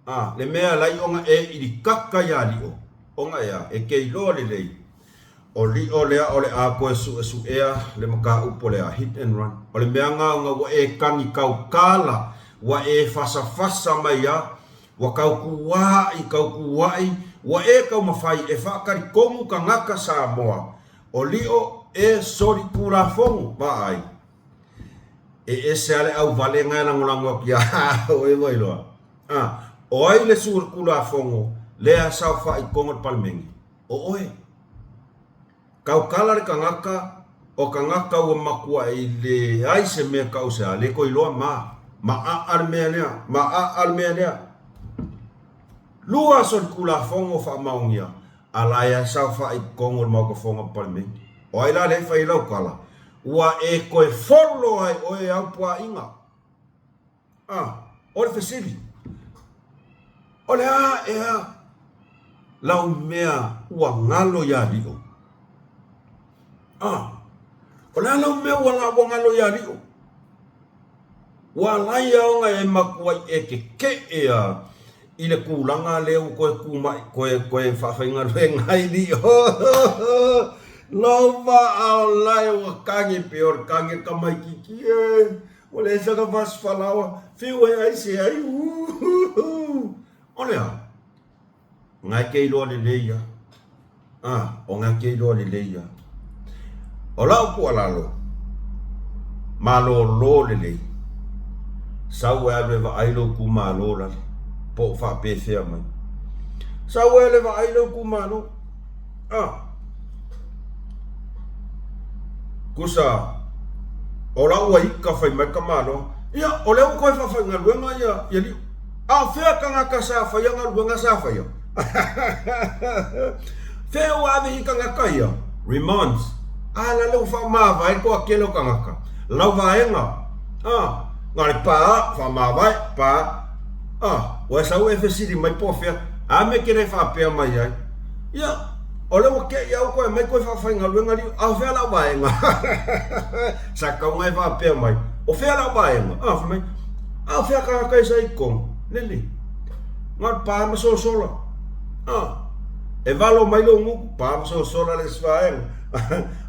A, le mea lai ona e ilikaka iā lio, ona ea, e ke iloa lelei, o lio lea o le a koe suʻesuʻea le mataupu o le a, hit and run. O le mea na ona ua e kani kaukala, ua e fasafasa mai a, ua kaukuaʻi, kaukuaʻi, ua e taumafai e faatalitonu tagata Samoa, o lio e solitulafono, vaai. E ese lava le auvale na e lagolago atu iā oe ua iloa. A, o ai le sui o le Tulafono lea e saofai i totonu o le Palemene? O oe. Tautala le tagata, o tagata ua matuai leai se mea tau se a, le toe iloa ma, maaa le mea lea, maaa le mea lea. Lua aso o le Tulafono o faamaonia, a la e saofai i totonu o le Maota Fono o le Palemene. O ai la lea e fai ai lau tala? Ua e toe folo ai oe e au puaaiga. A, o le fesili, o le a ea lau mea ua galo iā Lio? A, o le a lau mea ua galo iā Lio? Ua alai aoga e makuai e kekeʻe a i le tulaga lea ua toe tu mai toe toe faafaigaluega ai lio lau vaa ua kage pe o le kage tamaititi e ua leai sana vasi falaoa fiu e ai se ai o le a? Nga e te iloa lelei a. A, o nga te iloa lelei a. O lau tuualalo, malolo lelei, sau e alu e vaai lou itumalo lale, po o faapefea mai. Sau e alu e vaai lou itumalo. A, Tusa, o lau aika fai mai tamaloa, ia, o lea ua toe faafaigaluega ia, ia Liu. A o fea tagata sa faia galuega sa faia? Fea ua ave i tagata ia? Remands. A la lea ua faamavae le toatele o tagata. Lau vaega. A, na le pa, faamavae, pa. A, ua e sau e fesili mai po o fea. A mea e te le faapea mai ai. Ia, o lea ua te'i au toe aumai toe faafaigaluega liu, a o fea lau vaega? Sa tatau ona e faapea mai, o fea lau vaega? A, fai mai, a o fea tagata e sa i totonu? Lele, na o le pa ma sosola. A, e valo mai lou gutu, pa ma sosola le isi vaega.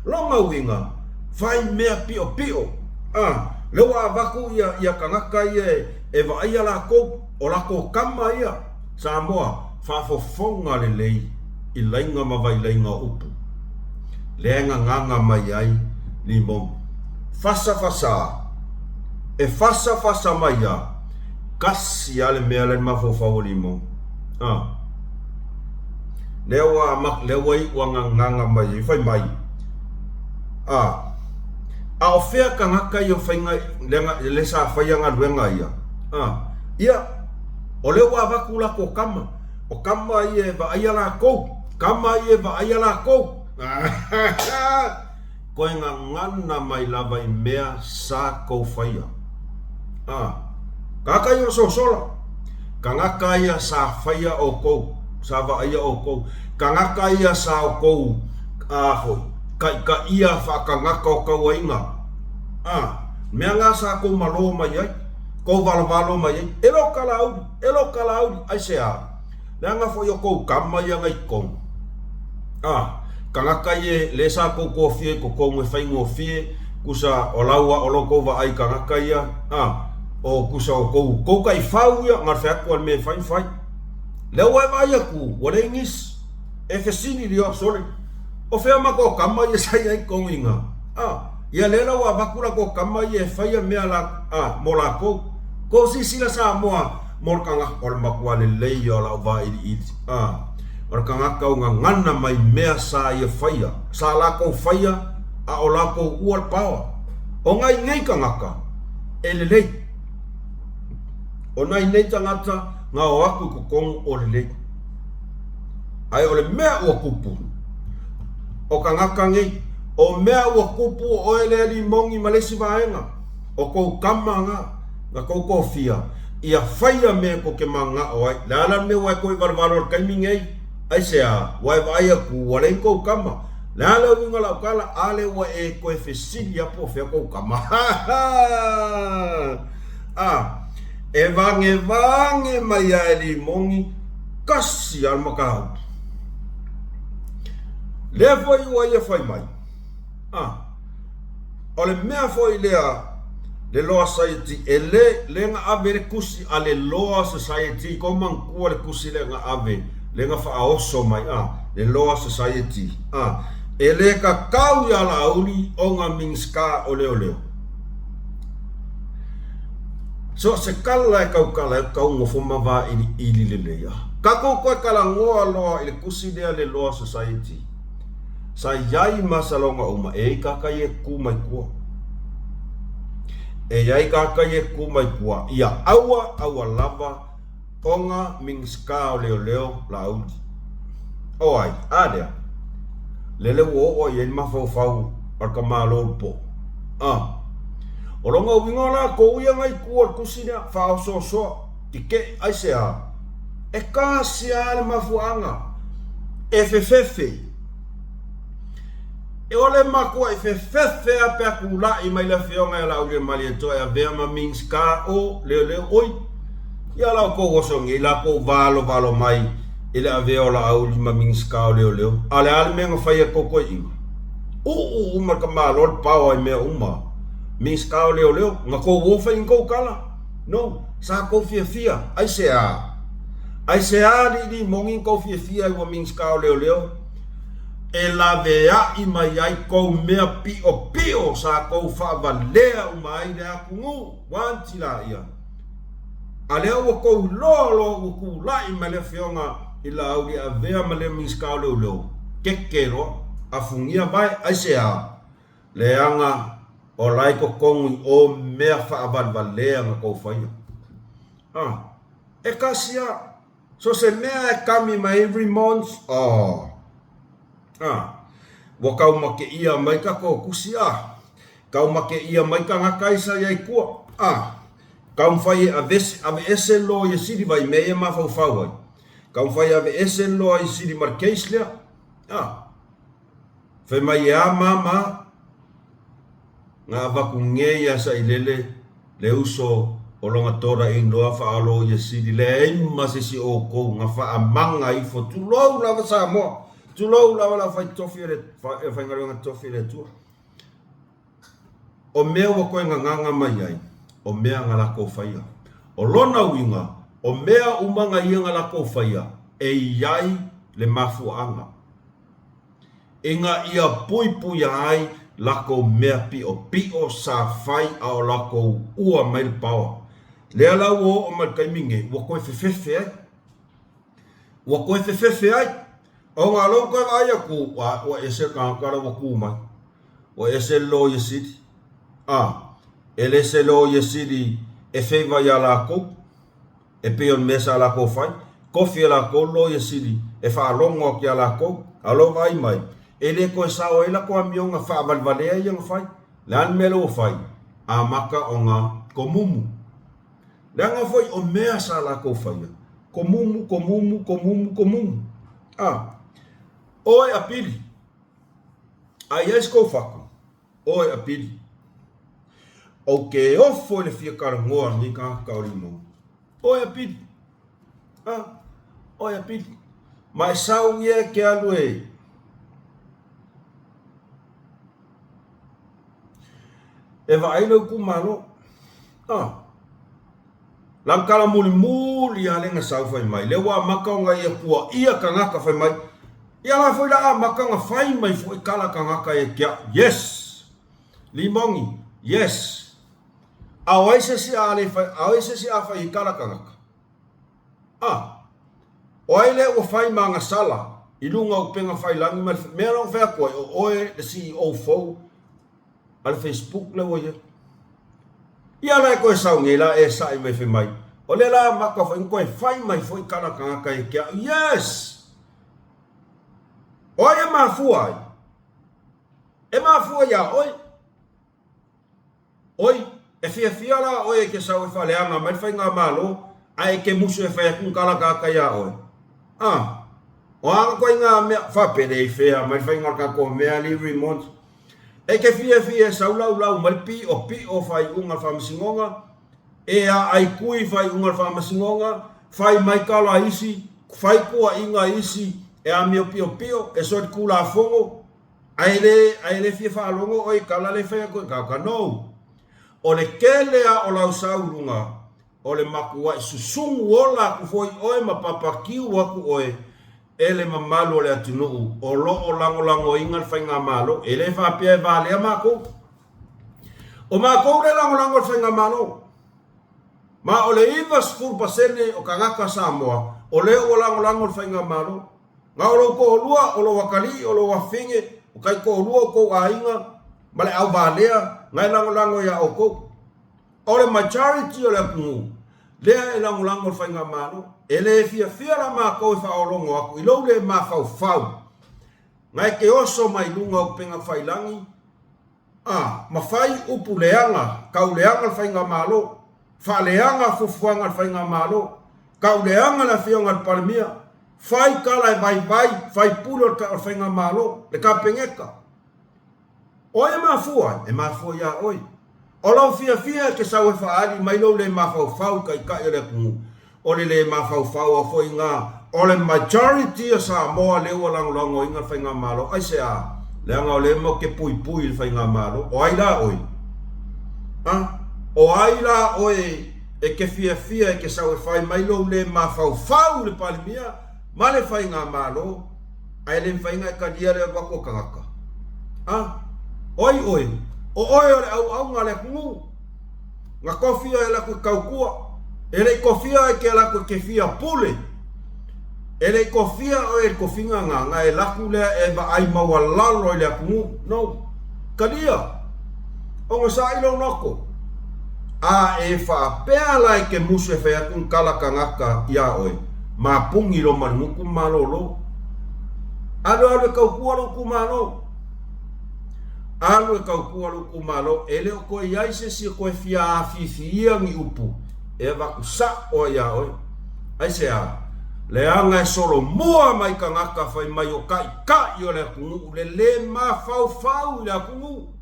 Lona uiga, fai mea piopio. A, lea ua avatu ia, ia tagata ia e, e vaaia latou, o latou tama ia. Samoa, faafofoga lelei i laiga ma vailaiga o upu. Lea e gagaga mai ai limon. Fasa fasa, e fasa fasa mai a, kasi a le mea la i le mafaufau o limon. A. Lea ua amata, lea ua iu angagaga mai ai, fai mai, A, a o fea tagata ia o faiga, lea, lea sa faia galuega ia? A, ia, o lea ua avatu latou tama, o tama ia e vaaia latou, tama ia e vaaia latou. Koe gagana mai lava i mea sa kou faia. A, tagata ia o sosola, tagata ia sa faia oukou, sa vaaia oukou, tagata ia sa oukou, a foi, taitaia faatagata o tauaiga. A, mea na sa kou malo mai ai, kou valovalo mai ai, e lo kalauli, e lo kalauli, aisea? Leaga foi o kou tama ia na i totonu. A, tagata ia le sa kou tofia i totonu e faigofie, kusa o lau o lo tou vaai i tagata ia, a, o kusa o kou, kou taifau ia, na o le fai atu lava o le mea e fai, fai. Lea ua e vaai atu, ua leai nisi e fesili i le sole, o fea matou tama ia sa i ai i totonu i ina? A, ia lea la ua avatu latou tama ia e faia mea la, a, mo latou. Kou silasila Samoa, mo le tagata, o le matua lelei ia o lau vailiili, a, o le tagata ua gagana mai mea sa ia faia, sa latou faia a o latou ua le paoa. O nai nei tagata, e lelei. O nai nei tagata na o atu i totonu o lelei. Ae o le mea ua tupu, o tagata nei, o mea ua tupu o oe lea limoni ma le isi vaega, o kou tama na, na kou tofia, ia faia mea tou te mananao ai. Le a la le mea ua e toe valevalo i le taimi nei? Aisea? Ua e vaai atu ua leai ni kou tama. Le a le uiga o lau tala? A lea ua e toe fesili lava po o fea kou tama. A, e vagevaage mai lava e limoni tasi lava le mataupu. Lea foi ua ia fai mai, a, O le mea foi lea le Law Society e le le na ave le tusi a le Law Society ko manatua le tusi lea na ave le na faaoso mai a le Law Society a e le tatau ia Laauli ona Minisita o Leoleo. So se kala e tautala ai tau nofo ma vailiili lelei a. Tatou toe talanoa loa i le tusi lea le Law Society. Sa iai ma saloga uma, e i ka kai e ku mai kua. E iai ka kai e ku mai kua, ia aua aua lava ona Minisita o Leoleo Laauli. O ai, a lea? Lele ua oo i ai le mafaufau a le tamalo le po. A. O lona uiga o latou ia nai tua o le tusi lea, faaosoosoa, tetee, aisea? E tasi lava le mafuaaga e fefefe. E ole matuai fefefe lava pe a tulai mai le afioga ia Laaulialemalietoa e avea ma Minisita o Leoleo. Oi, ia la outou oso nei latou valovalo mai i le avea o Laauli ma Minisita o Leoleo. A o le a le mea na fai e tou toeaiina? Uu uma le tamaloa le paoa i mea uma. Minisita o Leoleo, na tou o fai ni tou tala. No, sa tou fiafia, aisea? Aisea alii moni tou fiafia ai ua Minisita o Leoleo e laveai mai ai kou mea piopio sa tou faavalea uma ai le atunuu, wanti laia. A lea ua tou iloa loa ua tulai mai le afioga i Laauli e avea ma lea Minisita o Leoleo, keke loa, afugia vae, aisea? Leaga o la i totonu i o mea faavalevalea na tou faia. Ah, e kasi a, so se mea e kami mai every month, oh. Ah, ua kaumake ʻia mai kakou kusi, ah, kaumake ʻia mai tagata i sa iai kua, ah, kaumafai e avese, aveese loa ia sili vai mea ia mafaufau ai, kaumafai e aveese loa i sili ma le case lea, ah. Fai mai e a mama na avatu nei ia Sailele le uso o lona tola inoa faalo ia sili leai ma se isi o outou na faamaga ifo tulou lava Samoa tulou lava le aufai tofi o le faigaluega tofi a le Atua. O mea ua toe gagaga mai ai, o mea na latou faia. O lona uiga, o mea uma na ia na latou faia, e i ai le mafuaaga. Ina ia puipuia ai lakou mea piʻopiʻo sa fai a o lakou ua mai le paoa. Lea la ua oo mai le taimi nei, ua toe fefefe ai. Ua toe fefefe ai. Ona o lea ua toe vaai atu, ua ese le tagata la ua tu mai. Ua ese le Loia Sili. A, e le se Loia Sili e favour ia latou, e pei o le mea sa latou fai. Tofi e latou le Loia Sili e faalogo atu ia latou. A o lea ua vaai mai, e le toe sao ai latou amioga faavalevalea ia na fai. O le a le mea lea ua fai? Amata ona tomumu. Leaga foi o mea sa latou faia, tomumu, tomumu, tomumu, tomumu. A, oe apili, a i ai se tou fatu, oe apili. Ou te ofo i le fia talanoa a lenei tagata o Limau. Oe apili. A, oe apili. Ma e sau ia e te alu e E vaai lou itumalo. A. Lana tala mulimuli lava lea na sau fai mai, lea ua amata ona ia puaia tagata fai mai, ia la foi la amata ona fai mai foi tala tagata ia te au. Yes! Limogi, yes! A o ai se isi a le fai, a o ai se isi a fai i tala tagata? A. O ai lea ua fai ma agasala i luga o upega failagi ma le mea la ua fai atu ai, o oe le CEO fou a le Facebook lea ua i ai. Ia la e toe sau nei la e sa'i mai fai mai, o lea la amata foi ona toe fai mai foi tala tagata ia te au. Yes! O ai e mafua ai? E mafua iā oe. Oi, e fiafia la oe e te sau e faaleaga mai le faigamalo ae e te musu e fai atu ni tala tagata iā oe? A, o a ituaiga mea, faapele i fea mai le faiga o le tatou mea alii Remont? E te fiafia e sau laulau mai le piʻopiʻo faaiuga o le faamasinoga, e aai kui faaiuga o le faamasinoga, fai mai tala isi, fai tuuaiga isi e amio piopio, e solitulafono, Ae le, ae le fia faalogo oe i tala le fai atu e tagata. No. O le tele a o lau sau luga, o le matuaʻi susunu ola aku foi oe ma papakiu aku oe e le mamalu o le atunuu o lo o lagolagoina le faigamalo. E le faapea e valea makou. O makou le lagolago i le faigamalo. Ma o le 90% o tagata Samoa o lea ua lagolago i le faigamalo. Na o lou toalua, o lou atalii, o lou afafine, o taitoalua o tou aiga, ma le auvalea, na e lagolago iā outou. O le majority o le atunuu, lea e lagolago i le faigamalo. E le fiafia la matou e faaologo atu i lou le mafaufau, na e te oso mai luga o upega tafailagi, a, ma fai upu leaga, tau leaga le faigamalo, faaleaga fuafuaga a le faigamalo, tau leaga le afioga i le Palemia, Fai tala e vaivai, fai pule o le faigamalo, le Kapeneta. O ai e mafua ai? E mafua iā oe. O lou fiafia e te sau e faaali mai lou le mafaufau i taitai o le atunuu. O le le mafaufau a foi ngā o le majority o Samoa lea ua lagolagoina le faigamalo. Aisea? Leaga o lea matou te puipui i le faigamalo. O ai la oe? A? O ai la oe E te fiafia e te sau e fai mai lou le mafaufau i le Palemia ma le Faigamalo, ae le mafai ona e talia le alu atu o tagata. A, o ai oe? O oe o le auauna a le atunuu. Na tofi oe e alu atu e tautua. E le i tofia oe e te alu atu e te fia pule. E le i tofia oe i le tofiga na, na e alu atu lea e vaai maualalo i le atunuu. No. Talia. Onosai lou loto. A e faapea la e te musu e fai atu ni tala tagata iā oe, mapuni lou malugutu ma malolo. Alu alu e tautua lou itumalo. Alu e tautua lou itumalo, e le o toe i ai se isi e toe fia afifiia ni upu e avatu sa'o ai iā oe. Aisea? Leaga e solomua mai tagata fai mai o taitai o le atunuu le le mafaufau i le atunuu.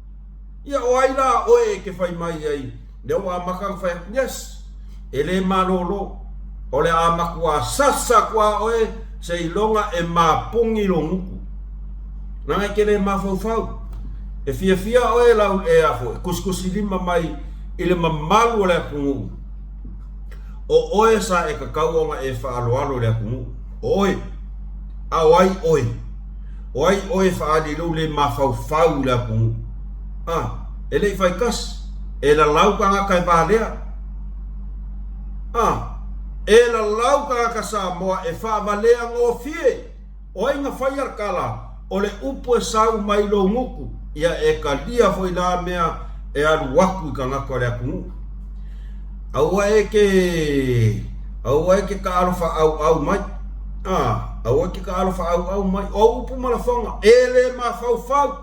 Ia o ai la oe e te fai mai ai lea ua amata ona fai atu, yes, e le malolo, o le a matua sasa atu a oe seiloga e mapugi lou gutu. Leaga e te le mafaufau. E fiafia oe lau e a foi, kusikusilima mai i le mamalu o le atunuu. O oe sa e tatau ona e faaaloalo i le atunuu. O oe. A o ai oe? O ai oe e faaali i lou le mafaufau i le atunuu? A, e le i fai tasi. E lalau tagata e valea. A, e lalau tagata Samoa e faavalea gofie. O ai na faia le tala, o le upu e sau mai lou gutu, ia e talia foi la mea e alu atu i tagata o le atunuu. Aua e te, aua e te taalo faaauau mai, a, aua e te taalo faaauau mai. O au upu ma lafoga, e le mafaufau,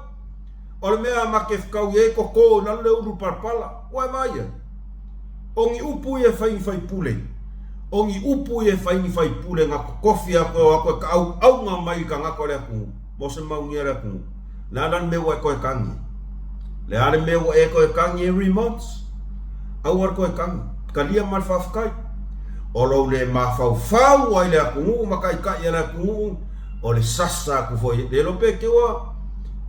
o le mea ma te fetaui ai toto i lalo le ulu palapala. Ua e vaai ai? O ni upu ia e fai ni faipule. O ni upu ia e fai ni faipule na totofi atu e o atu e taauauga mai i tagata o le atunuu, mo se maunia o le atunuu. Le a la le mea ua e toe tagi ai? Le a le mea ua e toe tagi ai Remotes? Aua le toe tagi. Talia ma le faafetai. O lou le mafaufau ai le atunuu ma taitai a le atunuu, o le sasa atu foi. Le iloa pe te ua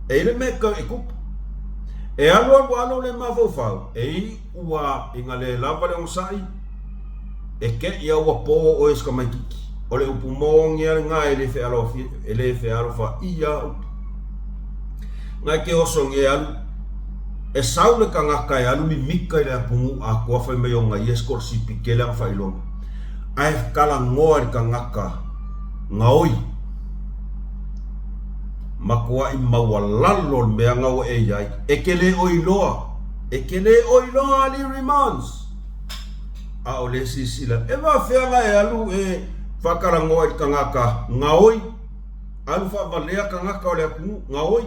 e i le mea e tupu. E alu alu lava lou le mafaufau, e iu a ina le lava le onosai, e te i a ua po oe i se tamaititi. O le upu moni a lena e le fealofia, e le fealofaia upu. Na e te oso nei e alu, e sau le tagata e alu mimita i le atunuu atoa fai mai ona ia sikolasipi tele ana faailoga. Ae talanoa i le tagata gaoi. Matuai maualalo le mea na ua e i ai. E te le o iloa. E te le o iloa alii Remonds. A o le silasila, e faafefea na e alu e faatalanoa i le tagata gaoi, alu faavalea tagata o le atunuu gaoi,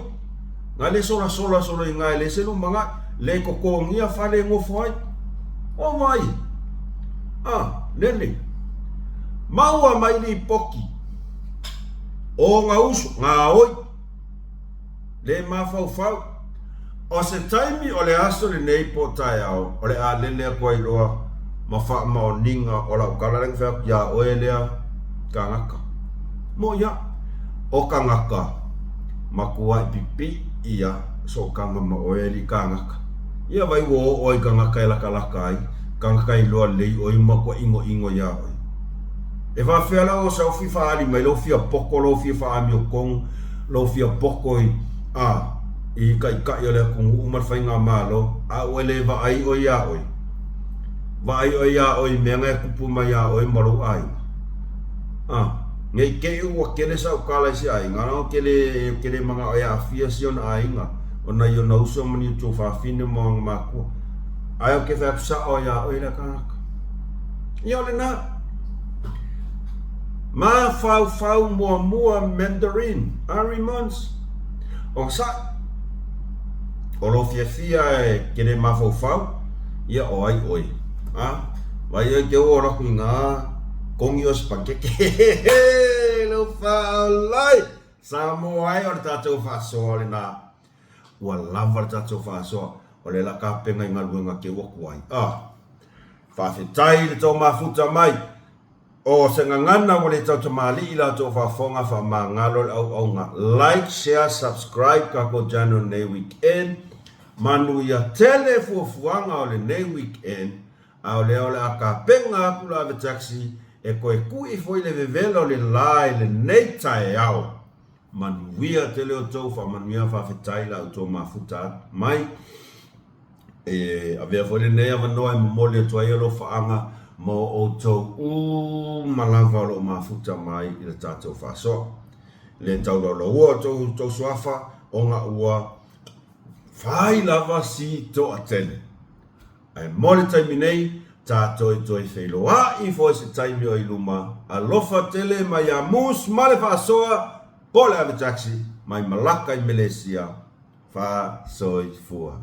na le solasola solo i ina e leai se lumanai, le totogia fale e nofo ai. O vai? A, lele. Maua mai lipoti. O na uso, gaoi. Le mafaufau. O se taimi o le aso lenei po o taeao, o le a lele atu ai loa ma faamaoniga o lau tala lea na fai atu iā oe lea tagata. Moʻi aʻu, o tagata matuai pipiʻi a sootaga ma oe alii kānaka. Ia vai ua oo ai tagata e latalata ai, tagata iloa lelei oe matua ʻinoʻino iā oe. E faafefea la o sau fia faaali mai lou fia poto, lou fia faaamiotonu, lou fia poto i, a, i taitai o le atunuu ma le faigamalo, a ua le vaai oe iā oe? Vaai oe iā oe i mea na e tupu mai iā oe ma lou aiga? A, ne i te i ua tele sau tala i se aiga, leaga ou te le, ou te le manao e aafia si ona aiga, ona i ona uso ma ni tuafafine ma ona makua. Ae ou te fai atu sao iā oe lea tagata. Ia o lena. Mafaufau muamua Mandarin, Ari Mons. O sa o lou fiafia e ke le mafaufau, ia o ai oe. A, vai oe ke ua ora atu i ngā kongi o spaghetti. Lou whaolai! Samoa e o le tātou whaasoa lena. Ua lava le tātou whaasoa o le la kapenga i galuega ke ua kuai. A, Faafetai i le tou mafuta mai. O se gagana ua le tautamalii la outou faafofoga faamagalo le auaunga. Like, share, subscribe tatou channel lenei weekend. Manuia tele fuafuaga o lenei weekend a o lea o le a tapena atu le ave taxi e toe tui foi le vevela o le la i lenei taeao. Manuia tele outou faamanuia faafetai la outou mafuta mai. E avea foi lenei avanoa e momoli atu ai alofaaga mo outou uma lava o lo o mafuta mai i le tatou faasoa. E le taulaulaua outou tou suafa ona ua fai lava si toatele. Ae mo le taimi nei, tatou toe feiloai foi se taimi o i luma. Alofa tele mai ia Moose ma le faasoa po o le ave taxi mai Malaka i Melesia. Faasoifua.